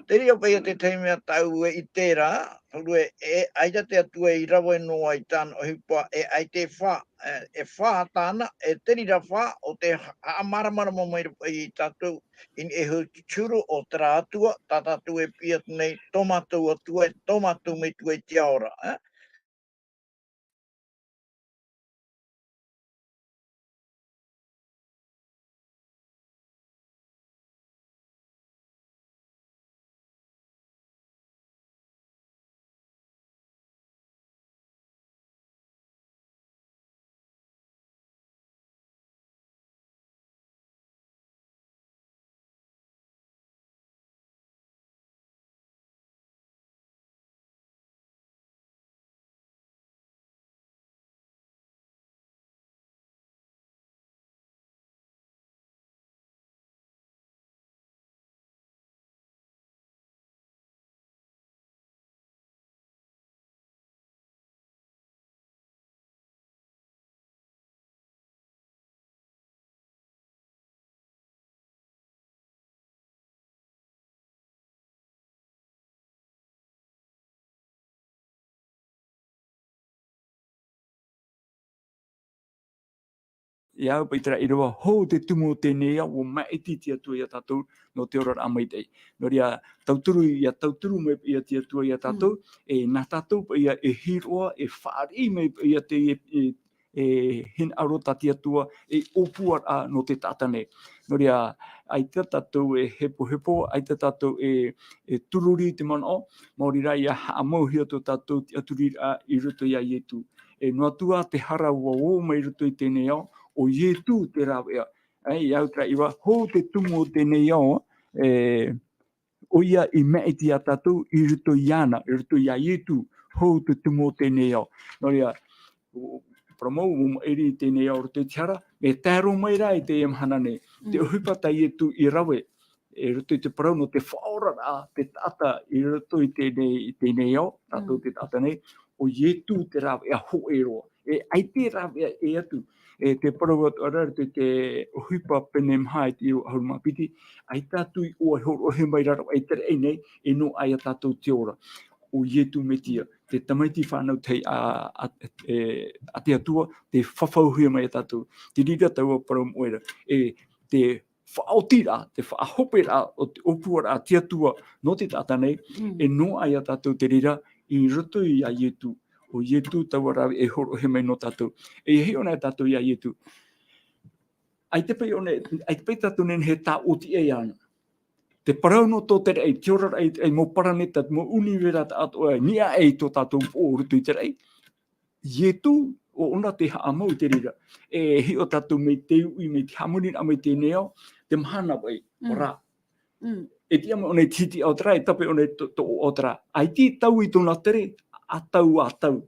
Te reira paʻi ia te tahi mea tāʻu e ʻite ra, hōʻē, e, ʻaita te Atua i rave noa i tāna ʻohipa, e ʻaita e fā, e, e fā tāna, e te reira fā, ʻo te ha-, haʻamāramarama mai ra paʻi ia tātou, i niʻa iho i te huru o terā Atua, tā tātou e piʻi atu nei, tō mātou Atua, e tō mātou Metua i te ao ra, e? E au paʻi terā ʻīrava, hou te tumu o teie nei ao, ʻua māʻiti te Atua ia tātou, nō te oraraʻa maitaʻi. Nō reira, tauturu, ʻia tauturu mai paʻi ia te Atua ia tātou, e nā tātou paʻi ia e hiroʻa, e fāriʻi mai paʻi ia te, e, e hinaʻaro tā te Atua, e ʻōpuaraʻa nō te taʻata nei. Nō reira, ʻaita tātou e hepohepo, ʻaita tātou e, e tururi i te manaʻo, maori rā ʻia haʻamauhia tō tātou tiʻaturiraʻa i roto ia Ietu. E noa atu ā te hara ʻua ō mai i roto i teie nei ao, ʻo Ietu te rāveʻa. E, e au terā ʻīrava, hou te tumu o teie nei ao, e, ʻoia i māʻiti ia tātou i roto iāna, i roto ia Ietu, hou te tumu o teie nei ao. Nō reira, ʻo, parau mau, ʻua maʻiri i teie nei ao i roto i te hara, mea tae roa mai rā i teie mahana nei. Te ʻohipa tā Ietu i rave, i roto i te parau nō te faʻaoraraʻa, te taʻata i roto i teie nei, i teie nei ao, tātou te taʻata nei, ʻo Ietu te rāveʻa hōʻē roa. E ʻaita e rāveʻa ʻē atu. E te parau atu ra i roto i te ʻohipa pene maha i te ʻīrava ʻahuru mā piti, ʻaita atu i ʻō e hōroʻahia mai i raro aʻe i te raʻi nei, e noaʻa ia tātou te ora. ʻO Ietu Metia, te tamaiti fānau tahi a, a, e, a te Atua, tē fafauhia mai ia tātou. Te reira taua parau moʻe ra. E te faʻaotiraʻa, te faʻahoperaʻa o te ʻōpuaraʻa a te Atua nō te taʻata nei, e noaʻa ia tātou te reira i roto ia Ietu. ʻO Ietu taua rāveʻa e hōroʻahia mai nō tātou. E hiʻo na tātou ia Ietu. ʻAita paʻi ʻōna, ʻaita paʻi tātou e nehenehe e tāʻoti ʻē iāna. Te parau nō tō te raʻi, te oraraʻa i te raʻi, mau paraneta, mau ʻunivera atoʻa, i niʻa aʻe i tō tātou poʻo i roto i te raʻi. Ietu, ʻo ʻōna tē haʻamau i te reira. E hiʻo tātou mai te uʻi, mai te haʻamaniraʻa mai teie nei ao, te mahana paʻi, ʻo rā. E tiʻa mai ʻōna i te hitiʻa o te rā, e tape ʻōna i te, te ʻoaʻoa o te rā. ʻAita e tau i tōna tere, ʻa tau, ʻa tau.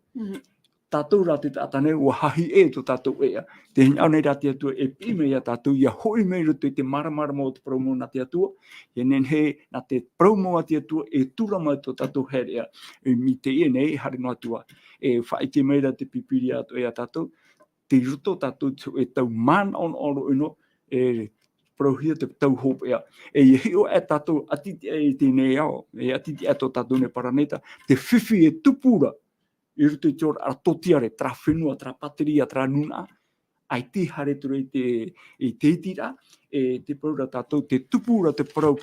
Tātou rā te taʻata nei, ʻua hahi ʻē tō tātou ʻēʻa. Tē hinaʻaro nei rā te Atua e piʻi mai ia tātou, ʻia hoʻi mai i roto i te māramarama o te parau mau nā te Atua, e nehenehe nā te parau mau a te Atua e tura mai tō tātou haereʻa. E mai teie nei, haere noa atu ā. E faʻaʻite mai ra te Pīpīria atoʻa ia tātou, tei roto tātou te hōʻē tau manaʻonaʻo roa ʻino, e parauhia te tau hopeʻa. E ʻia hiʻo aʻe tātou ʻati tiʻa i teie nei ao, e ʻati tiʻa tō tātou nei paraneta, te fifi e tupu ra i roto i te oraraʻa tōtiare, terā fenua, terā pātereia, terā nūnaʻa, ʻaita e haere atu ra i te, i te iti ra, e te parau ra tātou, te tupu ra te parau,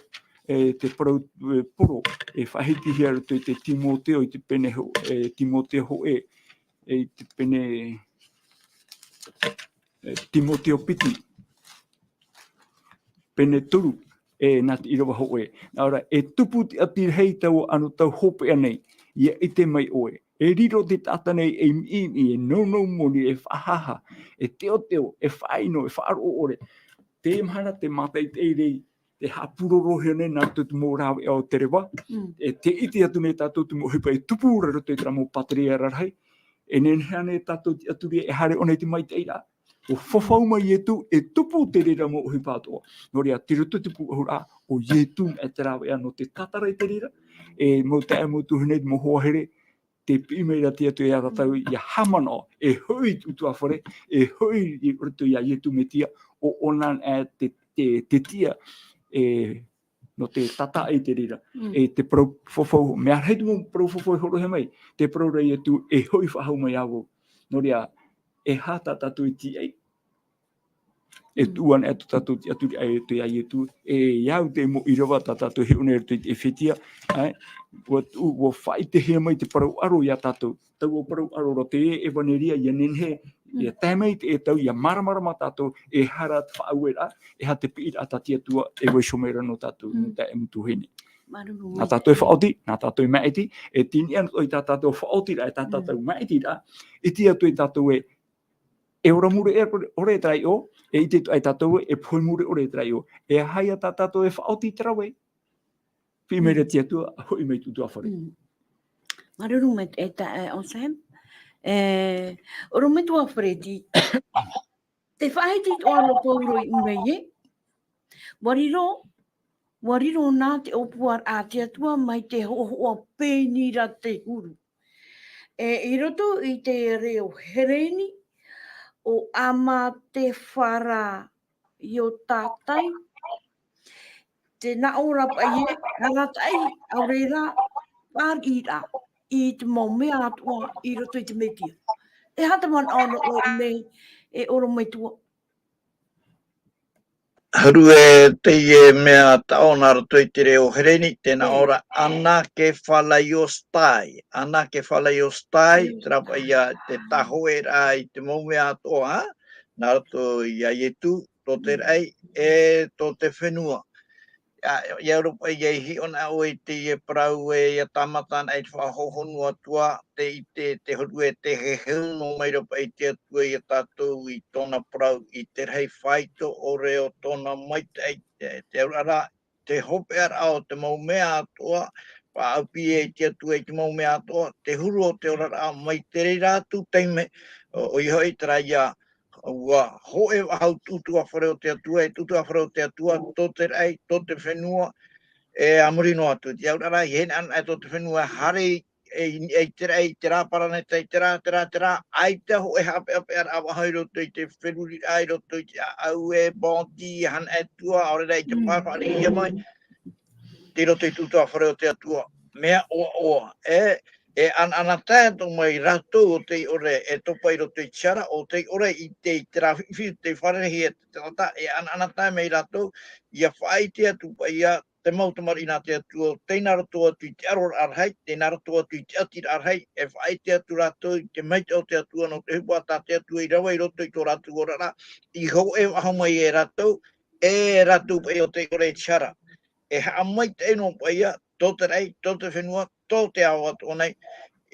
e te parau, e poro, e faʻahitihia i roto i te Timoteo, i te pene ho-, e Timoteo hōʻē, e i te pene, e Timoteo piti, pene toru, e nā te ʻīrava hōʻē. Nā ʻō ra, e tupu te ʻati rahi i taua anotau hopeʻa nei, ʻia ʻite mai ʻoe. E riro te taʻata nei ei miʻimiʻi, e nounou moni, e faʻahaʻahaʻa, e teoteo, e faʻaʻino, e faʻaroʻo ʻore. Te mahana, te mātaʻitaʻi rā, te haʻapurorohia nei nā roto i te mau rāveʻa o te reva. Mm. E tē ʻite atu nei tātou te mau ʻohipa e tupu ra i roto i terā mau pātireia rarahi. E nehenehe ānei tātou te ʻaturi e haere ʻōna i te maitaʻi ra. ʻUa fafau mai Ietu, e tupu te reira mau ʻohipa atoʻa. Nō reira, tei roto i te pūʻohuraʻa, ʻo Ietu e te rāveʻa nō te tātara i te reira. E mau taeaʻe, mau tuahine, mau hoa here, tē piʻi mai ra te Atua ia tātou, ʻia haʻamanaʻo, e hoʻi i te ʻutuāfare, e hoʻi i roto ia Ietu Metia, ʻo ʻōna e te, te, te tiʻa, e, nō te tātaʻi i te reira. Mm. E te parau fafau, mea rahi te mau parau fafau e hōroʻahia mai, te parau ra Ietu, e hoʻi faʻahou mai ā vau. Nō reira, e aha tā tātou e tīaʻi? E tuʻu anaʻe tō tātou te ʻaturi i roto ia Ietu, e au te mau ʻīrava tā tātou e hiʻo nei i roto i te Efetia, ʻae, ʻua tuʻu, ʻua faʻaʻitehia mai te parau ʻaro ia tātou. Taua parau ʻaro ra te ʻevanelia, ʻia nehenehe, ʻia tae mai te tau, ʻia māramarama tātou, e aha te faʻaueraʻa, e aha te piʻiraʻa tā te Atua e vaiiho mai ra nō tātou, Mm. nō te mau tuahine. Māuruuru Nā maitaʻi. tātou e faʻaoti, nā tātou e māʻiti, e tini ana ʻoe tā tātou faʻaotiraʻa, e tā tātou māʻitiraʻa, ʻite atu ai tātou ē, e ora mure ʻore, ʻore terā iʻoa, e ʻite atu ai tātou ē, e pohe mure ʻore terā iʻoa. E aha ia tā tātou e faʻaoti i te rave? Piʻi mai ra te Atua, ʻa hoʻi mai te ʻutuāfare. Mm. Māuruuru maitaʻi, e, ʻo Sam. E, ʻorometua Freddy. Te faʻahiti atoʻa nō Paulo i ʻō nei ē. ʻUa riro, ʻua riro nā te ʻōpuaraʻa a te Atua mai te hoʻohoʻo pēni ra te huru. E, i roto i te reo Hereni, ʻo Amatefaraiotatai, te nā ʻō ra paʻi ē, arataʻi, ʻaore rā, fāriʻiraʻa i te mau mea atoʻa i roto i te Metia. E aha te manaʻo nō ʻoe nei, e ʻorometua? Huru e teie mea taʻo nā roto i te reo Hereni, tē nā ʻō ra anakephalaiostai, anakephalaiostai, terā paʻi ā te tāhōʻēraʻa i te mau mea atoʻa, nā roto ia Ietu, tō te raʻi, e tō te fenua. ʻIa, ʻia ora paʻi ā, i hiʻo na ʻoe i teie parau ē, ʻia tāmata na i te faʻahohonu atu ā, te, i te, te huru e te heheu noa mai ra paʻi te Atua ia tātou i tōna parau, i te rahi faito ʻore o tōna maitaʻi, te, te auraʻa ra, te hopeʻaraʻa o te mau mea atoʻa, faʻaʻāpī e te Atua i te mau mea atoʻa, te huru o te oraraʻa mai te reira atu taime, ʻo, ʻoia hoʻi terā ia, ʻua hōʻē faʻahou te ʻutuāfare o te Atua, e te ʻutuāfare o te Atua, tō te raʻi, tō te fenua, e a muri noa atu. Te auraʻa ra, i hinaʻaro anaʻe tō te fenua, haere i, i, i te raʻi, i terā paraneta, i terā, terā, terā, ʻaita hōʻē haʻapeʻapeʻaraʻa faʻahou i roto i te feruriraʻa, i roto i te ʻāʻau e bāti, hana e tua, ʻaore rā i te pae faʻariʻihia mai. Tei roto i te ʻutuāfare o te Atua, mea ʻoaʻoa, e, e anaanatae atu mai rātou ʻo tei ʻore e topa i roto i te hara, ʻo tei ʻore i te, i terā fifi, tei fārerei e te taʻata, e anaanatae mai rātou, ʻia faʻaʻite atu paʻi ā te mau tamariʻi nā te Atua, tei nā roto atu i te ʻaroraʻa rahi, tei nā roto atu i te ʻatiraʻa rahi, e faʻaʻite atu rātou i te maitaʻi o te Atua, nō te ʻohipa tā te Atua i rave i roto i tō rātou oraraʻa, i hōʻē faʻahou mai e rātou, e rātou paʻi ʻo tei ʻore i te hara. E haʻamaitaʻi noa paʻi ā, tō te raʻi, tō te fenua, tō te ao atoʻa nei,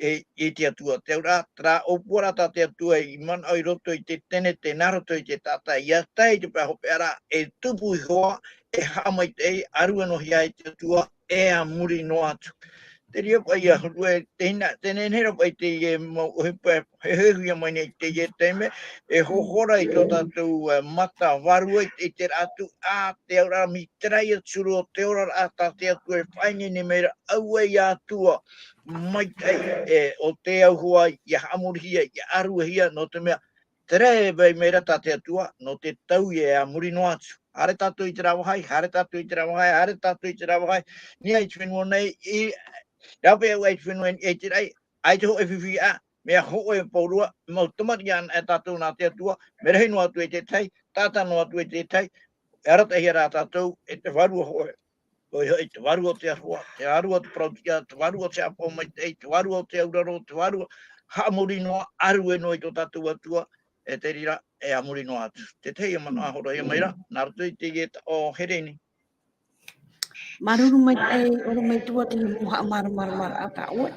e, i te Atua. Te auraʻa, terā ʻōpuaraʻa tā te Atua i manaʻo i roto i te tenete, nā roto i te taʻata, ʻia tae i te pae hopeʻaraʻa, e tupu iho ā, e haʻamaitaʻi, ʻārue noa hia ai te Atua, e a muri noa atu. Te reira paʻi ā, huru e, te hina, te nehenehe ra paʻi teie mau ʻohipa e heheuhia mai nei i teie taime, e hohora i tō tātou, e, mata vārua i te, i te ʻite atu, ā, te auraʻa mai terā ia te huru o te oraraʻa tā te Atua e faʻaineine mai ra, auē ia Atua, maitaʻi, e, ʻo te auahi, ʻia haʻamorihia, ʻia ʻāruehia, nō te mea, terā e vai mai ra tā te Atua, nō te tau e a muri noa atu. Haere tātou i terā vāhi, haere tātou i terā vāhi, haere tātou i terā vāhi, niʻa i te fenua nei, i, rāveʻa i te fenua nei, i te raʻi, ʻaita hōʻē fifi ā, mea hōʻē pauroa, mau tamariʻi anaʻe tātou nā te Atua, mea rahi noa atu e te tahi, taʻata noa atu e te tahi, e arataʻihia rā tātou, e te Vārua hōʻē. ʻOia hoʻi, te Vārua o te Aroha, te Vārua o te Parautiʻa, te Vārua o te Haʻapaʻo Maitaʻi, te Vārua o te Auraro, te Vārua haʻamori noa, ʻārue noa i tō tātou Atua, e te reira, e a muri noa atu. Te tahi e manaʻo e hōroʻahia mai ra, nā roto i teie taʻo Hereni. Māuruuru maitaʻi, ʻorometua, te mau haʻamāramaramaraʻa tā ʻoe.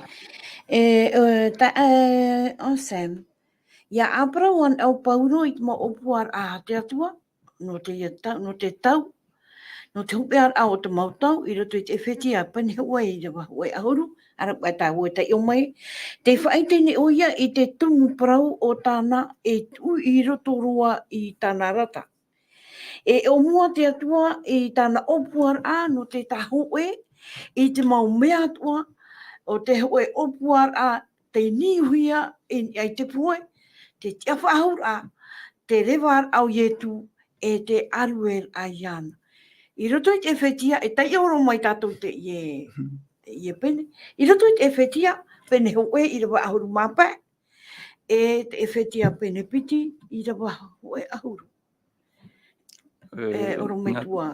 E, e, tā, e, ʻo Sam. ʻIa ʻāparau anaʻe ʻo Pauro i te mau ʻōpuaraʻa a te Atua, nō te tau, nō te tau, nō te hopeʻaraʻa o te mau tau, i roto i te ʻEfetia pene hōʻē ʻīrava hōʻē ʻahuru, ʻāreʻa paʻi tāua e taiʻo mai. Tē faʻaʻite nei ʻoia i te tumu parau o tāna e tuʻu i roto roa i tāna rata. E ʻōmua te Atua i tāna ʻōpuaraʻa nō te tāhōʻē i te mau mea atoʻa o te hōʻē ʻōpuaraʻa, te niuhia i niʻa i te pohe, te tiʻafaʻahouraʻa, te revaraʻa o Ietu, e te ʻārueraʻa iāna. I roto i te ʻEfetia, e taiʻo roa mai tātou i teie, teie pene. I roto i te ʻEfetia, pene hōʻē ʻīrava ʻahuru mā pae, e te ʻEfetia pene piti ʻīrava hōʻē ʻahuru. E, e, ʻorometua.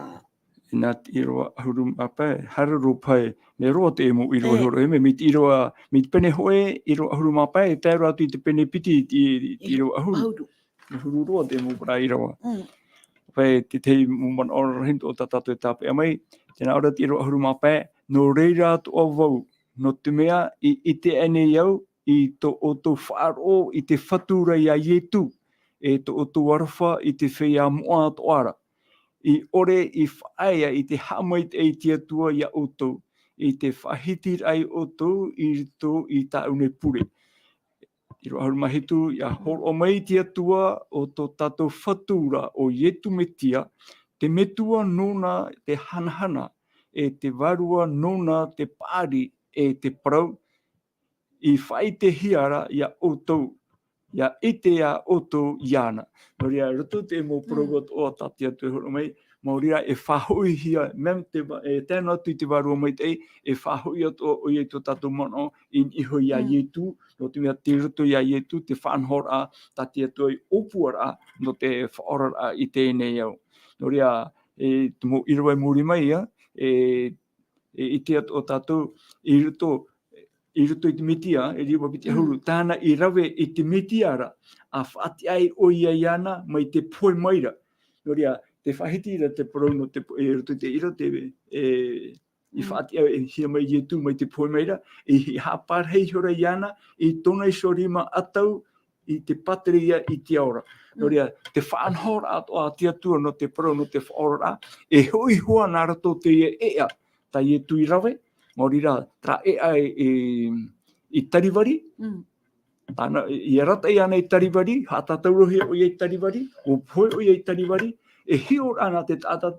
Nā te ʻīrava ʻahuru mā pae, haere roa paʻi, mea roa te mau ʻīrava e hōroʻa mai, mai te ʻīrava, mai te pene hōʻē, ʻīrava ʻahuru mā pae, e tae roa atu i te pene piti, i, i, i te ʻīrava ʻahuru. ʻAhuru. ʻAhuru roa te mau parau ʻīrava. Mm. Paʻi, te tahi mau manaʻo rahi atoʻa tā tātou e tāpeʻa mai, tē nā ʻō ra te ʻīrava ʻahuru mā pae, nō reira atoʻa vau, nō te mea i, i ʻite aʻenei au, i tō ʻoutou faʻaroʻo i te Fatu ra iā Ietu, e tō ʻoutou aroha i te feiā moʻa atoʻa ra. I ʻore i faʻaea i te haʻamaitaʻi i te Atua iā ʻoutou, i te faʻahitiraʻa iā ʻoutou i roto i tāʻu nei pure. ʻĪrava ʻahuru mā hitu, ʻia hōroʻa mai te Atua o tō tātou Fatu ra, ʻo Ietu Metia, te Metua nōna te hanahana, e te Vārua nōna te paʻari, e te parau, i faʻaʻitehia ra iā ʻoutou, ʻia ʻite ā ʻoutou iāna. Nō reira, roto i te mau parau atoʻa tā te Atua e hōroʻa mai, maori rā e faʻahoʻihia, mea te va-, e tae noa atu i te Vārua Maitaʻi, e faʻahoʻi atoʻa ʻoia i tō tātou manaʻo i niʻa iho iā Ietu, nō te mea tei roto iā Ietu te faʻanahoraʻa tā te Atua i ʻōpuaraʻa nō te faʻaoraraʻa i teie nei ao. Nō reira, e, te mau ʻīrava i muri mai, ā, e, e, i te atoʻa tātou, i roto, i roto i te Metia, e ʻīrava piti ʻahuru, tāna i rave i te Metia ra, ʻa faʻatiʻa ai ʻoia iāna mai te pohe mai ra. Nō reira, tē faʻahiti ra te parau nō te po-, i roto i te ʻīrava, te, e, i faʻatiʻahia mai Ietu mai te pohe mai ra, i haʻaparahi ihora iāna, i tōna iho rima ʻatau, i te pātireia i te ao ra. Nō reira, te faʻanahoraʻa atoʻa a te Atua nō te parau, nō te faʻaoraraʻa, e hoʻi hoʻi nā roto i te ʻēʻa, tā Ietu i rave, maori rā, terā ʻēʻa i, i Tarivari, tāna, i arataʻi ana i Tarivari, haʻatātaurohia ʻoia i Tarivari, ʻua pohe ʻoia i Tarivari, e hiʻo ra nā te taʻata,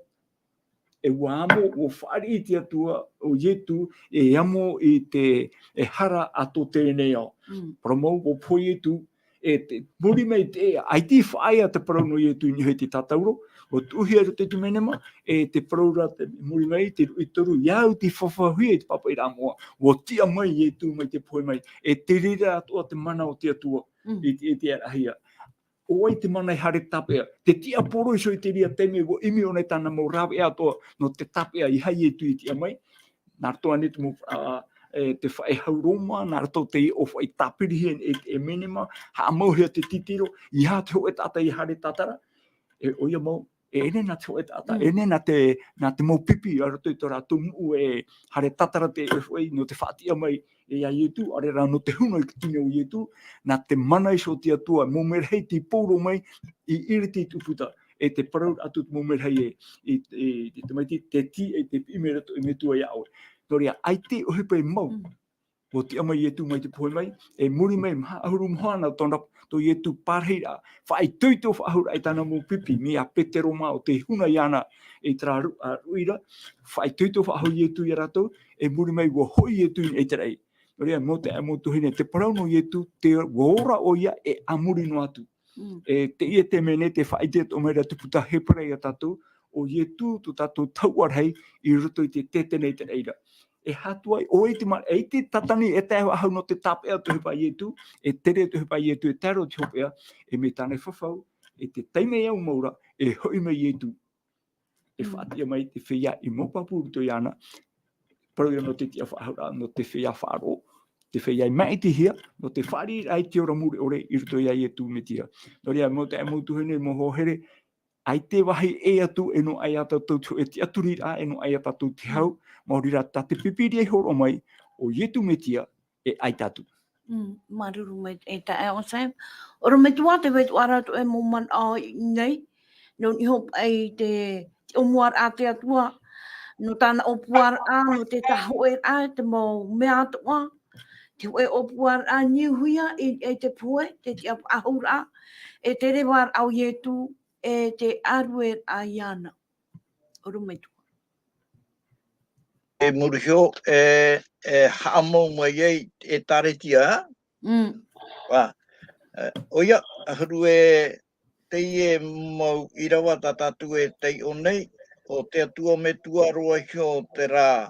e ʻua amo, ʻua fāriʻi te Atua, ʻo Ietu, e amo i te, e hara a tō teie nei ao. Parau mau, ʻua pohe Ietu, e te, muri mai te, ʻaita i faʻaea te parau nō Ietu i niʻa i te tātauro, ʻua tuʻuhia i roto i te menema, e te parau ra te muri mai, te ruʻi toru, ʻia au tei fafauhia i te pāpaʻiraʻa moʻa, ʻua tiʻa mai Ietu mai te pohe mai, e te reira atoʻa te mana o te Atua, i te, i te ʻaraʻahia. ʻO vai te mana i haere tāpeʻa? Te tiaporo iho i terā taime, ʻua ʻimi ʻōna i tāna mau rāveʻa atoʻa, nō te tāpeʻa i haere Ietu i tiʻa mai. Nā roto ānei te mau, ā, e, te faʻehau Roma, nā roto te ʻōfaʻi tāpirihia e, e menema, haʻamauhia te titiro, ʻeiaha te hōʻē taʻata i haere tātara, e, ʻoia mau, e ʻere nā te hōʻē taʻata, e ʻere nā te, nā te mau pipi, a roto i tō rātou nuʻu e haere tātara te ʻōfaʻi nō te faʻatiʻa mai, e iā Ietu, ʻaore rā nō te huna i te tino o Ietu, nā te mana iho o te Atua, mau merahi tei pōro mai, i iriti i te ʻūputa, e te parau atu te mau merahi e, i, i, i te maiti, te tī, e te piʻi mai roto i te Metua iā ʻoe. Nō reira, ʻaita e ʻohipa e mau, ʻua tiʻa mai Ietu mai te pohe mai, e muri mai, maha ʻahuru mā iva nā tōna, tō Ietu pārahiraʻa, faʻaitoito faʻahou i tāna mau pipi, mai iā Petero mā ʻo tei huna iāna i terā ru-, ā, ruʻi ra, faʻaitoito faʻahou Ietu iā rātou, e muri mai ʻua hoʻi Ietu i niʻa i te raʻi. Nō reira, mau taeaʻe, mau tuahine, te parau nō Ietu, te, ʻua ora ʻoia e a muri noa atu. E teie taime nei, tē faʻaʻite atoʻa mai ra te puta Hepera iā tātou, ʻo Ietu tō tātou taoʻa rahi i roto i te tētene i te raʻi ra. E hātuai, ʻo vai te ma-, e ʻaita e tātani, e tae faʻahou nō te tāpeʻa o te ʻohipa a Ietu, e tere te ʻohipa a Ietu, e tae roa te hopeʻa, e mai tāna i fafau, e te taime au mau ra, e hoʻi mai Ietu. E faʻatiʻa mai te feiā i mau pāpū i roto iāna, parau ia nō te tiʻafaʻahouraʻa, nō te feiā faʻaroʻo, te feiā i maʻitihia, nō te fāriʻiraʻa i te ora mure ʻore i roto iā Ietu Metia. Nō reira, mau taeaʻe, mau tuahine, mau hoa here, ʻAita e vāhi ʻē atu e noaʻa ia tātou te hōʻē tiʻaturiraʻa, e noaʻa ia tātou te hau, maori rā tā te Pīpīria i hōroʻa mai, ʻo Ietu Metia e ʻaita atu. Mm, māuruuru maitaʻi e taeaʻe Sam. ʻOrometua, tē vai atoʻa ra atu e mau manaʻo i ʻō nei, nō niʻa hoʻi i te, te ʻōmuaraʻa a te Atua, nō tāna ʻōpuaraʻa, nō te tāhōʻēraʻa, te mau mea atoʻa, te hōʻē ʻōpuaraʻa niuhia i, i te pohe, te tiʻafaʻahouraʻa, e te revaraʻa o Ietu, e te ʻārueraʻa iāna. ʻOrometua. E Muriho, e, e haʻamau mai ai e Tāretia. Mm. Ā, e, ʻoia, ʻahuru e teie mau ʻīrava tā tātou e taiʻo nei, ʻo te Atua Metua roa iho terā,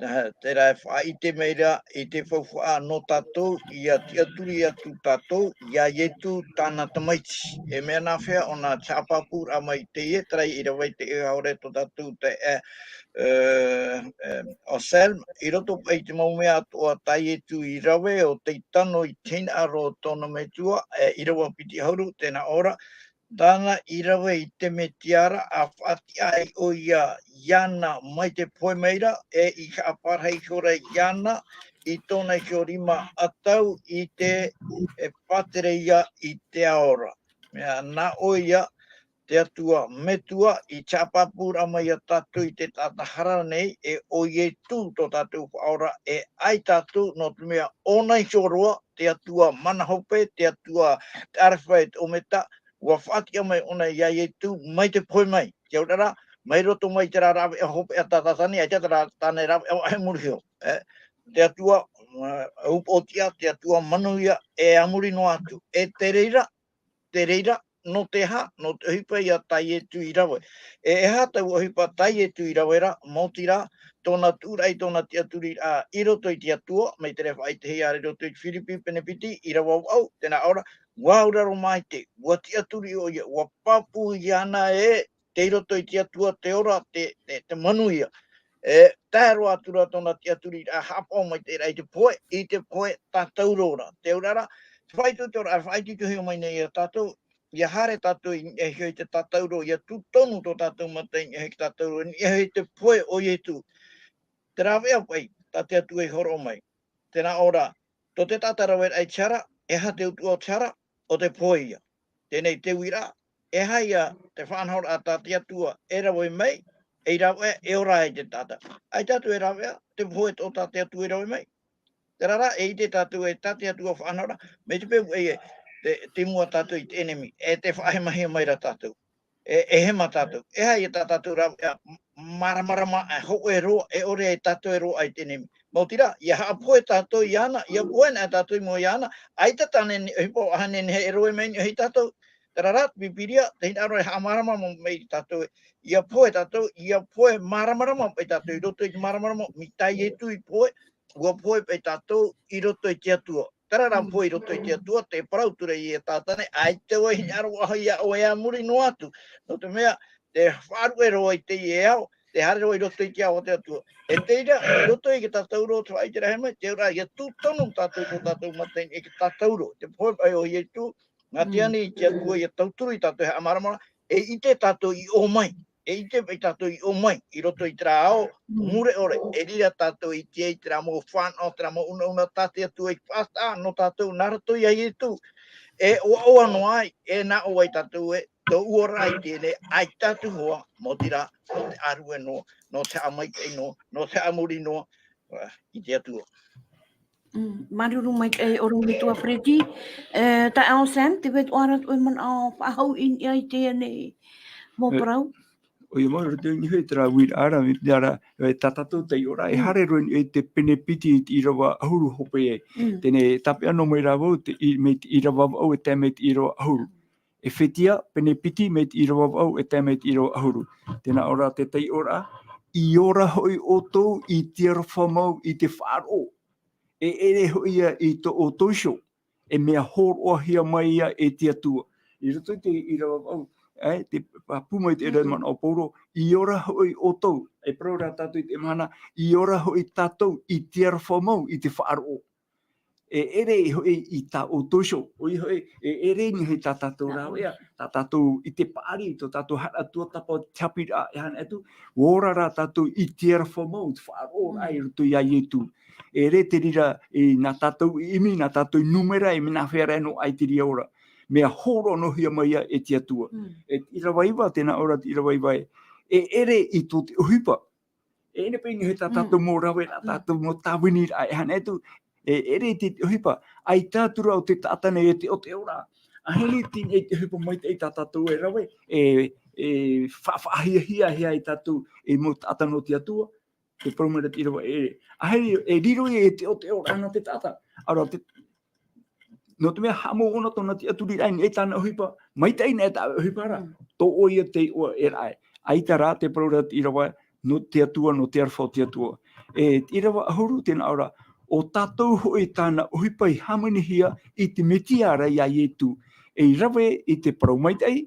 e, terā e faʻaʻite mai ra i te faufaʻa nō tātou, ʻia tiʻaturi atu tātou, iā Ietu tāna Tamaiti. E mea nāfea ʻōna tiʻapāpūraʻa mai teie, terā i rave i te ʻohipa ʻore tō tātou te, e, e, e, ʻo Sam, i roto paʻi i te mau mea atoʻa tā Ietu i rave ʻo tei tano i te hinaʻaro o tōna Metua, e, ʻīrava piti ʻahuru, tē nā ʻō ra, tāna i rave i te Metia ra, ʻa faʻatiʻa ai ʻoia iāna mai te pohe mai ra, e i haʻaparahi iho ra iāna i tōna iho rima ʻatau i te, e, pātereia i te ao ra. Mea nā ʻoia, te Atua Metua, i tiʻapāpūraʻa mai iā tātou i te taʻata hara nei, e ʻo Ietu tō tātou Faʻaora, e ʻaita atu, nō te mea ʻōna iho roa, te Atua mana hope, te Atua te ʻArefa e te ʻOmeta, ʻua faʻatiʻa mai ʻōna iā Ietu mai te pohe mai. Te auraʻa, mai roto mai terā rāveʻa hopeʻa tā Tātane, ʻaita terā tāne rāveʻa ʻē Muriho. E, te Atua, e, upoʻotiʻa, te Atua manuia, e a muri noa atu. E te reira, te reira, nō te aha, nō te ʻohipa ia tā Ietu i rave. E, e aha taua ʻohipa tā Ietu i rave ra, maoti rā, tōna tuʻuraʻa i tōna tiʻaturiraʻa i roto i te Atua, mai terā e faʻaʻitehia ra i roto i te Firipi pene piti, ʻīrava vaʻu, tē nā ʻō ra, ʻua auraro maitaʻi, ʻua tiʻaturi ʻoia, ʻua pāpū iāna ē, tei roto i te Atua te ora, te, te, te manuia. E, tae roa atu ra tōna tiʻaturiraʻa haʻapaʻo mai terā i te pohe, i te pohe tātauro ra. Te auraʻa, te faʻaitoitoraʻa, faʻaitoitohia mai nei iā tātou, ʻia haere tātou i niʻa iho i te tātauro, ʻia tū tonu tō tātou mata i niʻa iho i te tātauro, i niʻa iho i te pohe o Ietu. Te rāveʻa paʻi, tā te Atua i hōroʻa mai. Tē nā ʻō ra, tō te taʻata raveraʻa i te hara, e aha te utuʻa o te hara, ʻo te pohe ia. Teie te uiraʻa, e aha ia te faʻanahoraʻa tā te Atua e rave mai, ei rāveʻa e ora ai te taʻata. ʻAita atu e rāveʻa, te pohe tō tā te Atua i rave mai. Terā rā, e ʻite tātou ē tā te Atua faʻanahoraʻa, mai te peu ē, te, te mua tātou i te ʻenemi, e tē faʻahemahia mai ra tātou. E, e hema tātou. E aha ia tā tātou rāveʻa, m-, māramarama, e hōʻē roa, e ʻore ai tātou e roaʻa i te ʻenemi. Maoti rā, ʻia haʻapohe tātou iāna, ʻia pohe anaʻe tātou i mua iāna, ʻaita tāna e ʻohipa ʻaʻaha e nehenehe e rave mai i niʻa iho ia tātou. Terā rā, te Pīpīria, te hinaʻaro e haʻamāramarama mai iā tātou, ʻia pohe tātou, ʻia pohe māramarama paʻi tātou, i roto i te māramarama, mai tā Ietu i pohe, ʻua pohe paʻi tātou i roto i te Atua. Terā rā pohe i roto i te Atua, tē parau atu ra ia Tātane, ʻaita vau e hinaʻaro faʻahou iā ʻoe e a muri noa atu. Nō te mea, tē faʻaruʻe roa i teie ao, tē haere roa i roto i te ao o te Atua. E te reira, i roto i te tātauro o te faʻaʻiteraʻa mai, te auraʻa, ʻia tū tonu tātou tō tātou mata i niʻa i te tātauro. Te pohe paʻi o Ietu, nā te ani i te Atua ʻia tauturu ia tātou e haʻamāramarama, e ʻite tātou i ʻō mai. E ʻite paʻi tātou i ʻō mai, i roto i terā ao, mure ʻore, e riro tātou i te, i terā mau fānaʻo, terā mau unauna tā te Atua i faʻataʻa nō tātou nā roto iā Ietu. E ʻoaʻoa noa ai, e nā ʻō ai tātou ē, tōʻu ora i teie nei, ʻaita atu hoʻi, maoti rā, nō te ʻārue noa, nō te haʻamaitaʻi noa, nō te haʻamori noa, ā, i te Atua. Mm, māuruuru maitaʻi e ʻorometua Freddy. E, taeaʻe Sam, tē vai atoʻa ra ʻoe manaʻo faʻahou i niʻa i teie nei mau parau? ʻOia mau, i roto i niʻa i terā uiraʻa ra, i terā, e, tā tātou taiʻoraʻa, e haere roa i niʻa i te pene piti i te ʻīrava ʻahuru hope ai. Mm. Teie nei, tāpeʻa noa mai ra vau, te, i, mai te ʻīrava vaʻu e tae mai te ʻīrava ʻahuru. Efetia, pene piti mai te ʻīrava vaʻu e tae mai te ʻīrava ʻahuru. Tē nā ʻō ra te taiʻoraʻa, ʻia ora hoʻi ʻoutou i te aroha mau i te faʻaroʻo. E ʻere hoʻi ia i tō ʻoutou iho, e mea hōroʻahia mai ia e te Atua. I roto i te ʻīrava vaʻu, e, te pāpū mai te reira manaʻo o Paulo, ʻia ora hoʻi ʻoutou, e parau ra tātou i teie mahana, ʻia ora hoʻi tātou i te aroha mau i te faʻaroʻo. e ʻere hoʻi i tā ʻoutou iho, ʻoia hoʻi, e ʻere i niʻa i tā tātou rāveʻa, tā tātou i te paʻari, tō tātou haʻatura tuatāpapa te haʻapiʻiraʻa e haere atu, ʻua ora rā tātou i te aroha mau, te faʻaroʻo rā i roto iā Ietu. E ʻere te reira, i nā tātou ʻimi, nā tātou nūmera, e mea nā hea rā nō ʻaita i reira ora. Mea hōroʻa noa hia mai ia e te Atua. Mm. E te ʻīrava iva, tēnā ʻō ra te ʻīrava iva ē. E ʻere i tō te ʻohipa. E ʻere paʻi i niʻa i tā tātou mau rave, tā tātou mau tāviniraʻa e haere atu. E ʻere i te ʻohipa. ʻAita atu rā ʻo te taʻata nei e teʻoteʻo ra. ʻAhani tei niʻa i te ʻohipa maitaʻi tā tātou e rave. E, e fa-, faʻahiahia hia e tātou e mau taʻata nō te Atua. Te parau mai ra te ʻīrava ē. ʻAhani e riro ia e teʻoteʻo ra nā te taʻata. ʻAore rā te, nō te mea haʻamau ʻōna tōna tiʻaturiraʻa i niʻa i tāna ʻohipa, maitaʻi nei tā ʻohipa ra, Mm. tō ʻoia te iʻoa e raʻe. ʻAita rā te parau ra te ʻīrava, nō te Atua, nō te aroha o te Atua. E te ʻīrava ʻahuru tēnā ʻō ra, ʻo tātou hoʻi tāna ʻohipa i hāmanihia i te Metia ra iā Ietu. E rave i te parau maitaʻi,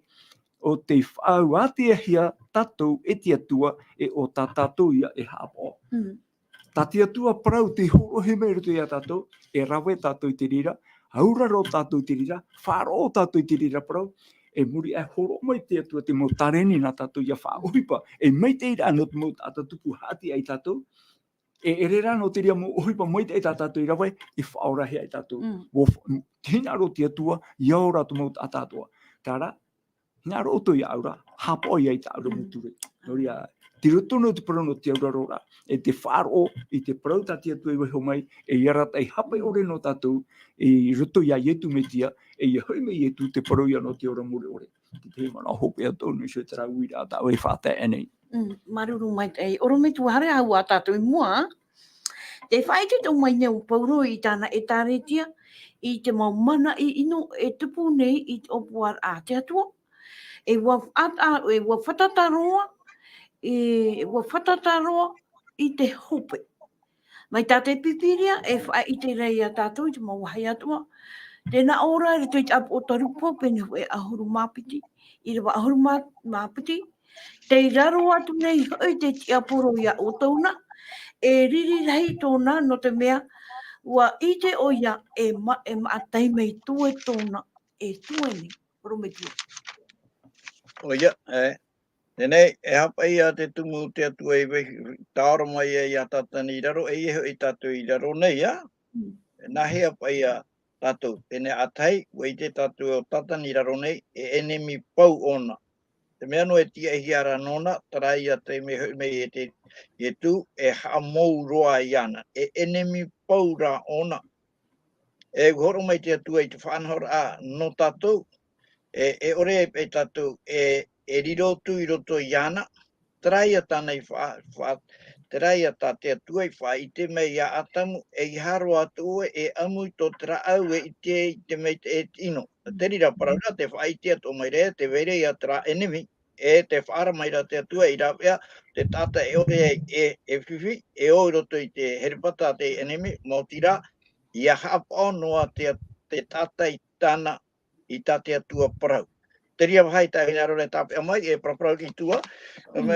ʻo tei faʻaʻāteahia tātou e te Atua, e ʻo tā tātou ia e haʻapaʻo. Mm. Tā te Atua parau tei hōroʻahia mai i roto iā tātou, e rave tātou i te reira, auraro tātou i te reira, faʻaroʻo tātou i te reira parau, e muri aʻe hōroʻa mai te Atua te mau tāreni nā tātou ia faʻaʻohipa, e maitaʻi rā nō te mau taʻata tupu haʻati ai tātou, e ʻere rā nō te reira mau ʻohipa maitaʻi tā tātou i rave, e faʻaorahia ai tātou. Mm. ʻUa fa-, hinaʻaro te Atua, ia ora tō mau taʻata atoʻa. Terā, hinaʻaro ʻoutou iāʻu ra, haʻapaʻo ia i tāʻu ra Mm. mau ture. Nō reira, tei roto nō te parau nō te auraro ra, e te faʻaroʻo i te parau tā te Atua i vaiiho mai, e ia arataʻi haʻapaʻo ʻore nō tātou, i roto iā Ietu Metia, e ia hoʻi mai Ietu te parau ia nō te ora mure ʻore. Te tahi manaʻo hopeʻa tonu, iho terā uiraʻa tā ʻoe i faʻatae nei. Mm, māuruuru maitaʻi. ʻOrometua, haere ā tātou i mua. Tē faʻaʻite atoʻa mai nei ʻo Pauro i tāna ʻētāretia, i te mau mana ʻino e tupu nei i te ʻōpuaraʻa a te Atua. E ʻua faʻata-, e ʻua fātata roa, e ʻua fātata roa i te hope. Mai tā te Pīpīria, e faʻaʻite ra ia tātou i te mau vāhi atoʻa. Tēnā ʻō ra i roto i te ʻĀpotarupo, pene hōʻē ʻahuru mā piti, ʻīrava ʻahuru mā, mā piti. Tei raro atu nei hoʻi te tiaporo iā ʻoutou na, e riri rahi tōna, nō te mea, ʻua ʻite ʻoia, e ma-, e maʻa taime i tua tōna, e tua nei, ʻorometua. ʻOia, e, teie nei, e haʻapaʻo ia te tumu o te Atua i vai, tāora mai ia iā Tātana i raro, e ia hoʻi tātou i raro nei, ā? Mm. Nā hea paʻi ia tātou, teie nei ʻa tahi, ʻua ʻite tātou ʻo Tātana i raro nei, e ʻenemi pau ʻōna. Te mea noa e tiʻahia ra nōna, terā ia taime hoʻi mai e te Ietu, e haʻamou roa iāna, e ʻenemi pau rā ʻōna. E ʻua hōroʻa mai te Atua i te faʻanahoraʻa nō tātou, e, e ʻore ai paʻi tātou, e, e riro atu i roto iāna, terā ia tāna i fa-, fa-, terā ia tā te Atua i faʻaʻite mai iā Atamu, e ʻeiaha roa atu ʻoe e ʻamu i tō te rāʻau e ʻite i te maitaʻi e te ʻino. Te reira parau ra, tē faʻaʻite atoʻa mai ra, tē vai ra ia terā ʻenemi, e tē faʻaara mai ra te Atua i rāveʻa te taʻata e ʻore ai e, e fifi, e ō i roto i te herepata a te ʻenemi, maoti rā, ʻia haʻapaʻo noa te, te taʻata i tāna, i tā te Atua parau. Te reira vāhi tā hinaʻaro ra e tāpeʻa mai, e paraparau i tua, Mm. me,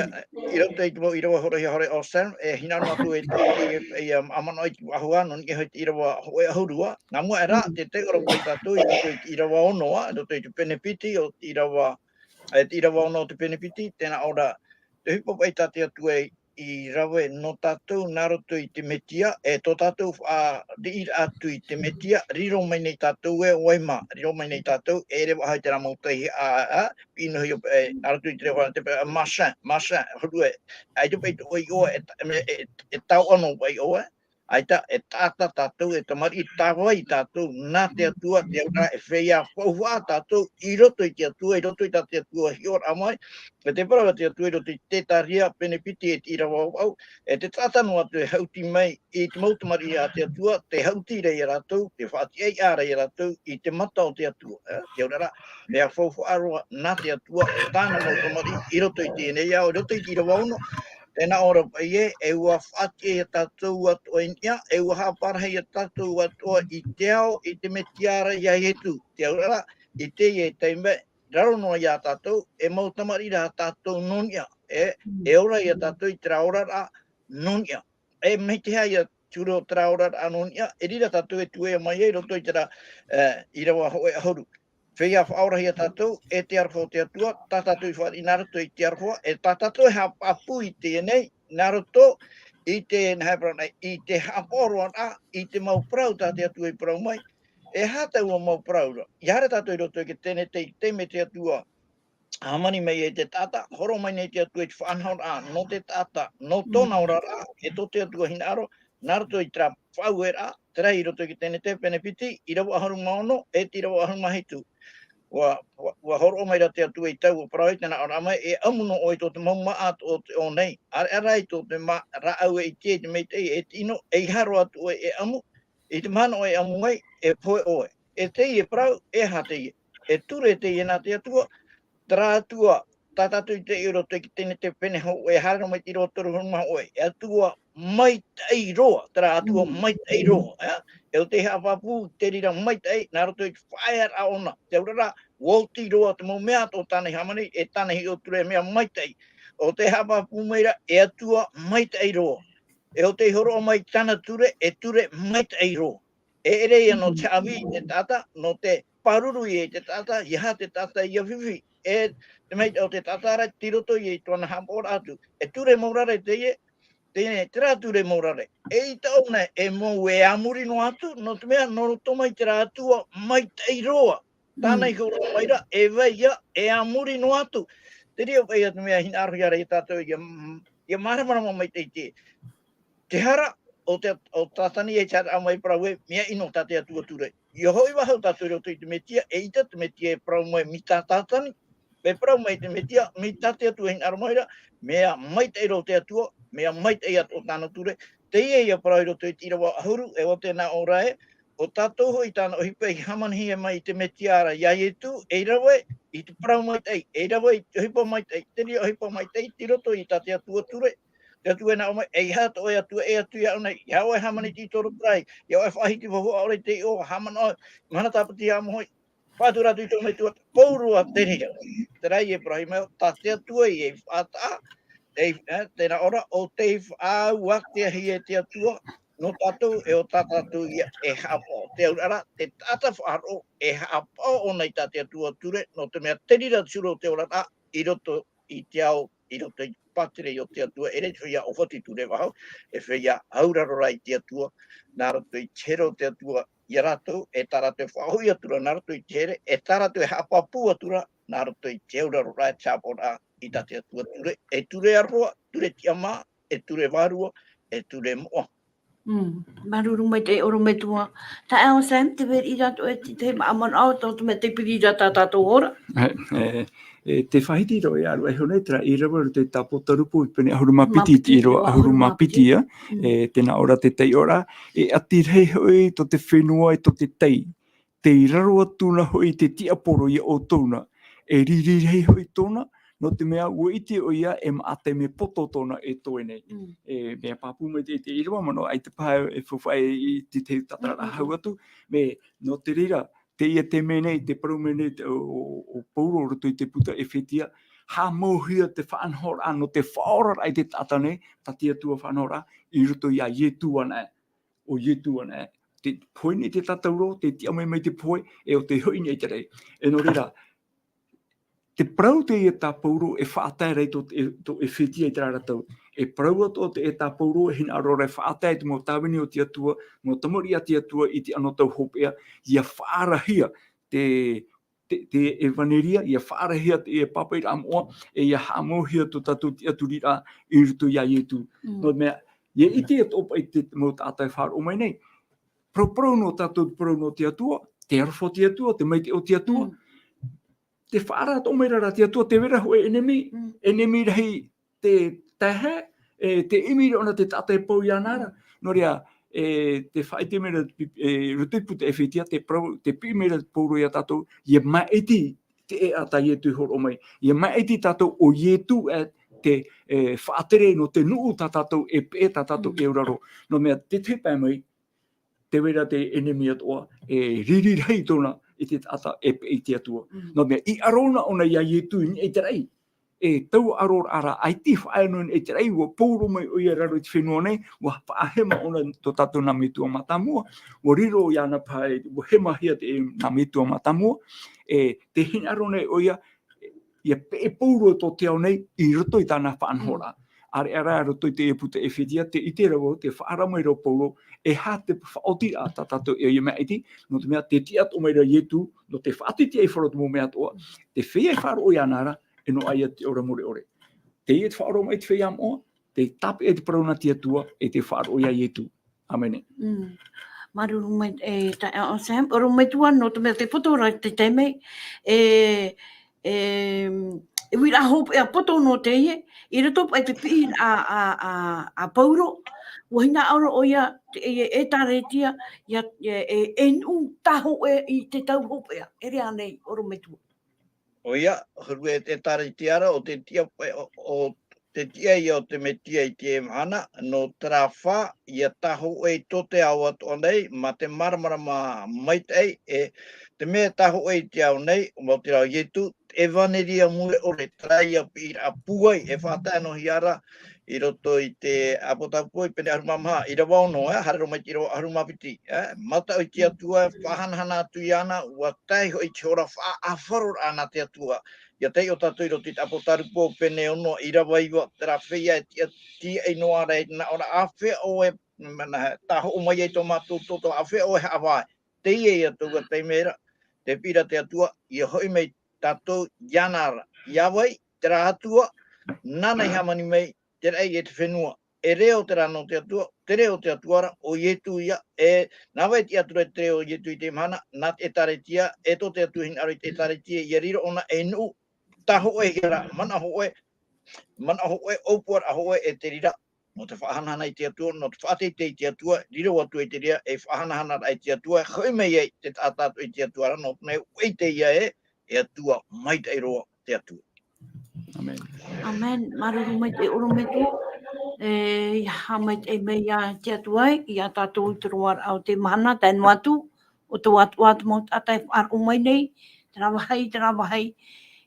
i roto i te mau ʻīrava hōroʻahia hoʻi ʻo Sam, e hinaʻaro atu e te, e, e, ia, ʻa manaʻo i te ʻahuru, nō niʻa hoʻi te ʻīrava hōʻē ʻahuru ā. Nā mua aʻe rā, Mm. tē taiʻo ra paʻi tātou i roto i te ʻīrava ono ā, i roto i te pene piti, ʻo te ʻīrava, e te ʻīrava ono o te pene piti, tēnā ʻō ra, te ʻohipa paʻi tā te Atua i, i rave nō tātou nā roto i te Metia, e tō tātou faʻariʻiraʻa atu i te Metia, riro mai nei tātou e ʻo vai mā, riro mai nei tātou, e ʻere faʻahou i terā mau taihaʻa, ā, piʻi noa hia, e, nā roto i te reo Farāni, te pe-, machin, machin, hōroʻa, ʻaita paʻi te ʻoe iʻoa, e ta-, e, e, e tauʻano paʻi ʻoe, ʻaita, e taʻata tātou, e tamariʻi tāvai tātou, nā te Atua, te auraʻa e feiā faufaʻa tātou, i roto i te Atua, i roto i tā te Atua hiʻoraʻa mai, e te parau a te Atua i roto i te Zekaria, pene piti e te ʻīrava vaʻu, e te taʻata noa atu e haʻuti mai i te mau tamariʻi a te Atua, tē haʻuti ra ia rātou, tē faʻatiʻaiʻa ra ia rātou i te mata o te Atua, e, te auraʻa, mea faufaʻa roa nā te Atua, tāna mau tamariʻi, i roto i teie nei ao, i roto i te ʻīrava ono, tēnā ʻō ra paʻi ē, e ʻua faʻatiʻa ia tātou atoʻa i niʻa, e ʻua haʻaparahi ia tātou atoʻa i te ao, i te Metia ra ia Ietu, te auraʻa, i teie taime, raro noa ia tātou, e mau tamariʻi ra tātou nō niʻa, e, Mm. e ora ia tātou i terā oraraʻa nō niʻa. E mai te aha ia ture o terā oraraʻa nō niʻa, e reira tātou e tuea mai ai i roto i terā, e, ʻīrava hōʻē ʻahuru. Feiā faʻaorahia tātou, e te aroha o te Atua, tā tātou i fāriʻi nā roto i te aroha, e tā tātou e haʻapāpū i teie nei, nā roto i te, nā hea parau nei, i te haʻapaʻo roa rā, i te mau parau tā te Atua i parau mai, e aha taua mau parau ra. ʻIa haere tātou i roto i te Tenete, i te taime te Atua, hāmani mai ai te taʻata, hōroʻa mai nei te Atua i te faʻanahoraʻa nō te taʻata, nō tōna oraraʻa, e tō te Atua hinaʻaro, nā roto i terā faʻaueraʻa, terā i roto i te Tenete, pene piti, ʻīrava ʻahuru mā ono, e te ʻīrava ʻahuru mā hitu. ʻUa, ʻua, ʻua hōroʻa mai ra te Atua i taua parau, i te nāʻōraʻa mai, e ʻamu nō ʻoe i tō te mau māʻa o te ʻō nei. ʻAreʻa rā i tō te mā-, rāʻau e ʻite ai te maitaʻi, e te ʻino, ʻeiaha roa atu ʻoe e ʻamu, i te mahana ʻoe e ʻamu ai, e pohe ʻoe. E teie parau, e aha teie? E ture teie nā te Atua, terā Atua, tā tātou i teie i roto i te Tenete pene hōʻē, haere mai te ʻīrava toru ʻahuru mā hōʻē, e Atua maitaʻi roa, terā Atua maitaʻi roa, ʻe? E ʻo tei haʻapāpū te reira maitaʻi, nā roto i te faʻaearaʻa ʻōna, te aurara, ʻua oti roa te mau mea o tāna i hāmani, e tāna i hiʻo atu ra e mea maitaʻi. ʻO tei haʻapāpū mai ra, e Atua maitaʻi roa. E ʻo tei hōroʻa mai tāna ture, e ture maitaʻi roa. E ʻere ia nō te haʻavī i te taʻata, nō te pāruru ia i te taʻata, ʻeiaha te taʻata ʻia fifi. E te maitaʻi o te taʻata ra, tei roto ia i tōna haʻapaʻoraʻa atu. E ture mau rare teie, teie, terā ture mau rare. Eʻita ʻōna e mau e a muri noa atu, nō te mea, nō roto mai terā Atua maitaʻi roa. Tāna i hōroʻa mai ra, e vai ïa, e a muri noa atu. Te reira paʻi ia te mea hinaʻaro ia ra ia tātou, ʻia, ʻia māramarama maitaʻi te, te hara o te, o Tātani e te hara mai parau ē, mea ʻino tā te Atua ture. ʻIa hoʻi vau tātou i roto i te Metia, eʻita te Metia e parau mai mai tā Tātani, e parau mai te Metia, mai tā te Atua hinaʻaro mai ra, mea maitaʻi roa te Atua, mea maitaʻi atoʻa tāna ture, teie ia parau i roto i te ʻīrava ʻahuru, e ʻo tēnā ʻō ra ē, ʻo tātou hoʻi tāna ʻohipa i hāmanihia mai i te Metia ra, iā Ietu, e rave i te parau maitaʻi, e rave i te ʻohipa maitaʻi, te reira ʻohipa maitaʻi, tei roto i tā te Atua ture, te Atua e nā ʻō mai, ʻeiaha tō ʻoe Atua, e Atua iāʻu nei, ʻeiaha ʻoe hāmani i te toro tarai, ʻeiaha ʻoe faʻahiti faʻahou ʻaore i te iʻoa, haʻamanaʻo, mahana tāpati ʻāmohi, faʻatura atu i tō Metua, pauroa te reira. Terā ia e parau mai, tā te Atua ia i faʻataʻa, e, e, tēnā ʻō ra, ʻo tei faʻauaʻahia e te Atua, nō tātou, e ʻo tā tātou ia e haʻapaʻo. Te auraʻa ra, te taʻata faʻaroʻo, e haʻapaʻo ʻōna i tā te Atua ture, nō te mea te reira te huru o te oraraʻa, i roto i te ao, i roto i te pātireia o te Atua, e ʻere i te feiā ʻōfatu i ture vau, e feiā auraro rā i te Atua, nā roto i te here o te Atua iā rātou, e tā rātou e faʻahoʻi atu ra nā roto i te here, e tā rātou e haʻapāpū atu ra nā roto i te auraro rā, e te haʻapaʻoraʻa i tā te Atua ture, e ture aroha, ture tiʻamā, e ture vārua, e ture moʻa. Mm. Māuruuru maitaʻi ʻorometua. Taeaʻe Sam, tē vai ra atoʻa te, te haʻamanaʻo, tō te mea tē piri ra tā tātou hora. E, e, e, tē faʻahiti ra ʻoe e ʻaru iho nei, terā ʻīrava i roto i te Tāpōtarupo, pene ʻahuru mā piti, te ʻīrava ʻahuru mā piti, ʻia. Mm. E, tēnā ʻō ra te taiʻoraʻa, e ʻati rahi hoʻi tō te fenua e tō te tai. Tei raro atu na hoʻi te tiaporo iā ʻoutou na, e riri rahi hoʻi tōna, nō te mea ʻua ʻite ʻoia e maʻa taime poto tōna e toe nei. Mm. E mea pāpū mai te, te ʻīrava manaʻo, ʻaita paha e faufaʻa i te, te tatararaʻa hau atu, mea nō te reira, teie tē mea nei, tē parau mai nei te, ʻo, ʻo, ʻo Paulo roto i te puta Efetia, haʻamauhia te faʻanahoraʻa nō te faʻaoraraʻa i te taʻata nei, tā te Atua faʻanahoraʻa, i roto iā Ietu anaʻe. ʻO Ietu anaʻe. Te pohe nei te tātauro, tē tiʻa mai mai te pohe, e ʻo tē hoʻi nei i te raʻi. E nō reira, te parau teie tā Paulo e faʻatae ra i tō, e, tō Efetia i terā ra tau. E parau atoʻa teie tā Paulo e hinaʻaro ra e faʻatae i te mau tāvini o te Atua, mau tamariʻi a te Atua i te anotau hopeʻa, ʻia faʻaarahia te, te, te ʻevaneria, ʻia faʻaarahia te, e pāpaʻiraʻa moʻa, e ʻia haʻamauhia tō tātou tiʻaturiraʻa i roto iā Ietu. Mm. Nō te mea, ʻia ʻite atoʻa paʻi te mau taʻata e faʻaroʻo mai nei. Parauparau nō tātou, parau nō te Atua, te aroha o te Atua, te maitaʻi o te Atua. Mm. Tē faʻaara atoʻa mai ra rā te Atua, tē vai ra hōʻē ʻenemi, mm, ʻenemi rahi te taehae, e, tē ʻimi ra ʻōna te taʻata e pau iāna ra. Nō reira, e, tē faʻaʻite mai ra, e, roto i te puta Efetia, tē parau, tē piʻi mai ra Paulo iā tātou, ʻia maʻiti te ʻēʻa tā Ietu i hōroʻa mai. ʻIa maʻiti tātou ʻo Ietu, e, te, e, faʻatere nō te nuʻu tā tātou e peʻe, tā tātou e auraro. Nō te mea, te tahi pae mai, tē vai ra te ʻenemi atoʻa, e riri rahi tōna i te taʻata e peʻe i te Atua. Mm. Nō te mea, i ʻaro na ʻōna iā Ietu i niʻa i te raʻi. e taua ʻaroraʻa ra, ʻaita i faʻaea noa i te raʻi, ʻua pauroa mai ʻoia i raro i te fenua nei, ʻua faʻahema ʻōna tō tātou nā metua mātāmua, ʻua riro iāna paha, ʻua hemahia te nā metua mātāmua, e, tē hinaʻaro nei ʻoia, ʻia peʻe pauroa tō te ao nei i roto i tāna faʻanahoraʻa. ʻĀreʻa rā i roto i te puta Efetia, tē ʻite ra vau, tē faʻaara mai ra ʻo Paulo, e aha te faʻaotiraʻa tā tātou e ʻia maʻiti, nō te mea tē tiʻa atoʻa mai ra Ietu, nō te faʻateiteʻa i faro te mau mea atoʻa, tē feiā e faʻaroʻo iāna ra, e noaʻa ia te ora mure ʻore. Teie te faʻaroʻo mai te feiā moʻa, te tāpeʻa i te parau nā te Atua, e te faʻaroʻo ia Ietu. ʻĀmene. Mm. Māuruuru maitaʻi e taeaʻe Sam, ʻorometua maitaʻi nō te mea tē poto ra i te taime, e, e, e uiraʻa hopeʻa poto nō teie, i roto paʻi i te piʻiraʻa a, a, a, a Paulo, ʻua hinaʻaro ʻoia, te, e, e ʻĒtārētia, ʻia, e, e, e nuʻu tāhōʻē i te tau hopeʻa, e rave ānei, ʻorometua. ʻOia, huru e te ʻĒtārētia ra, ʻo te tiʻa, ʻo, ʻo te tiʻa ia o te Mesia i teie mahana, nō terā fā, ʻia tāhōʻē i tō te ao atoʻa nei, mā te māramarama maitaʻi, e, te mea e tāhōʻē i te ao nei, nō te rā ʻo Ietu, ʻevaneria mure ʻore, terā ia piʻiraʻa pūai, e faʻatae noa hia ra, i roto i te ʻApotarupo i pene ʻahuru mā maha, ʻīrava ono, e, haere roa mai te ʻīrava ʻahuru mā piti, e, mataʻu i te Atua, e faʻahanahana atu iāna, ʻua tae hoʻi i te hora faʻaʻāfaroraʻa nā te Atua. ʻIa tae ʻo tātou i roto i te ʻApotarupo pene ono, ʻīrava iva, terā feiā e tiʻa, tiʻa noa ra i te nā ʻō ra, āfea ʻoe, manaʻo, tāhōʻē mai ai tō mātou toto, āfea ʻoe e haʻavā ai. Teie ia taua taime ra, tē piʻi ra te Atua, ʻia hoʻi mai tātou iāna ra. ʻIa vai, terā Atua, nāna i hāmani mai, te raʻi e te fenua. E reo terā nō te Atua, te reo o te Atua ra, ʻo Ietu ia, e, nā vai e tiʻa atu ra te reo o Ietu i te mahana, nā te ʻĒtārētia, e tō te Atua hinaʻaro i te ʻĒtārētia, ʻia riro ʻōna ei nuʻu, tāhōʻēhia ra, manaʻo hōʻē, manaʻo hōʻē, ʻōpuaraʻa hōʻē e te reira, nō te faʻahanahana i te Atua, nō te faʻateitei i te Atua, riro atu i te reira, e faʻahanahana ra i te Atua, hoʻi mai ai te taʻata atoʻa i te Atua ra, nō te mea ʻua ʻite ia ē, e Atua maitaʻi roa te Atua. ʻĀmene. ʻĀmene. Māuruuru maitaʻi ʻorometua. E, ʻia haʻamaitaʻi mai ia te Atua ē, ia tātou i te roaraʻa o te mahana, tae noa atu, ʻo tō atoʻa mau taʻata e faʻaroʻo mai nei, terā vāhi, terā vāhi,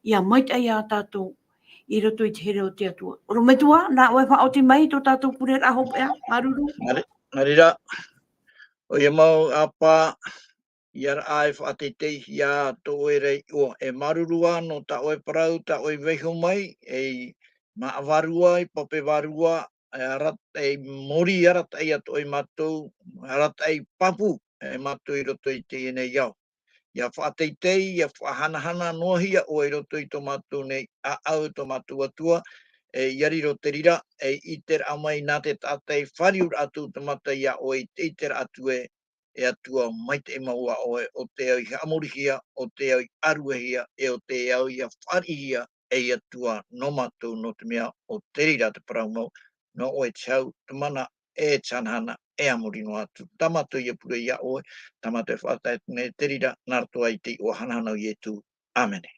ʻia maitaʻi ia tātou, i roto i te here o te Atua. ʻOrometua, nā ʻoe e faʻaoti mai tō tātou pureraʻa hopeʻa, māuruuru. Nā re-, nā reira, ʻoia mau ʻāpā, ʻia raʻa e faʻateiteihia tō ʻoe ra iʻoa. E māuruuru ā nō tā ʻoe parau, tā ʻoe vaiiho mai, ei māʻa vārua, ei pape vārua, e ara-, ei mōrī arataʻi atoʻa ia mātou, arataʻi pāpū, e mātou i roto i teie nei ao. ʻIa faʻateitei, ʻia faʻahanahana noa hia ʻoe i roto i tō mātou nei ʻāʻau, tō mātou Atua, e ʻia riro te reira, e ʻiteraʻa mai nā te taʻata e fāriuraʻa atu te mata ia ʻoe i te ʻiteraʻa atu ē, e Atua maitaʻi mau ā ʻoe, ʻo te au i haʻamorihia, ʻo te au i ʻāruahia, e ʻo te au ʻia fāriʻihia, ei Atua nō mātou, nō te mea ʻo te reira te parau mau, nō ʻoe te hau, te mana, e te hanahana, e a muri noa atu. Tā mātou ia pure ia ʻoe, tā mātou e faʻatae atu nei te reira, nā roto i te iʻoa hanahana o Ietu. ʻĀmene.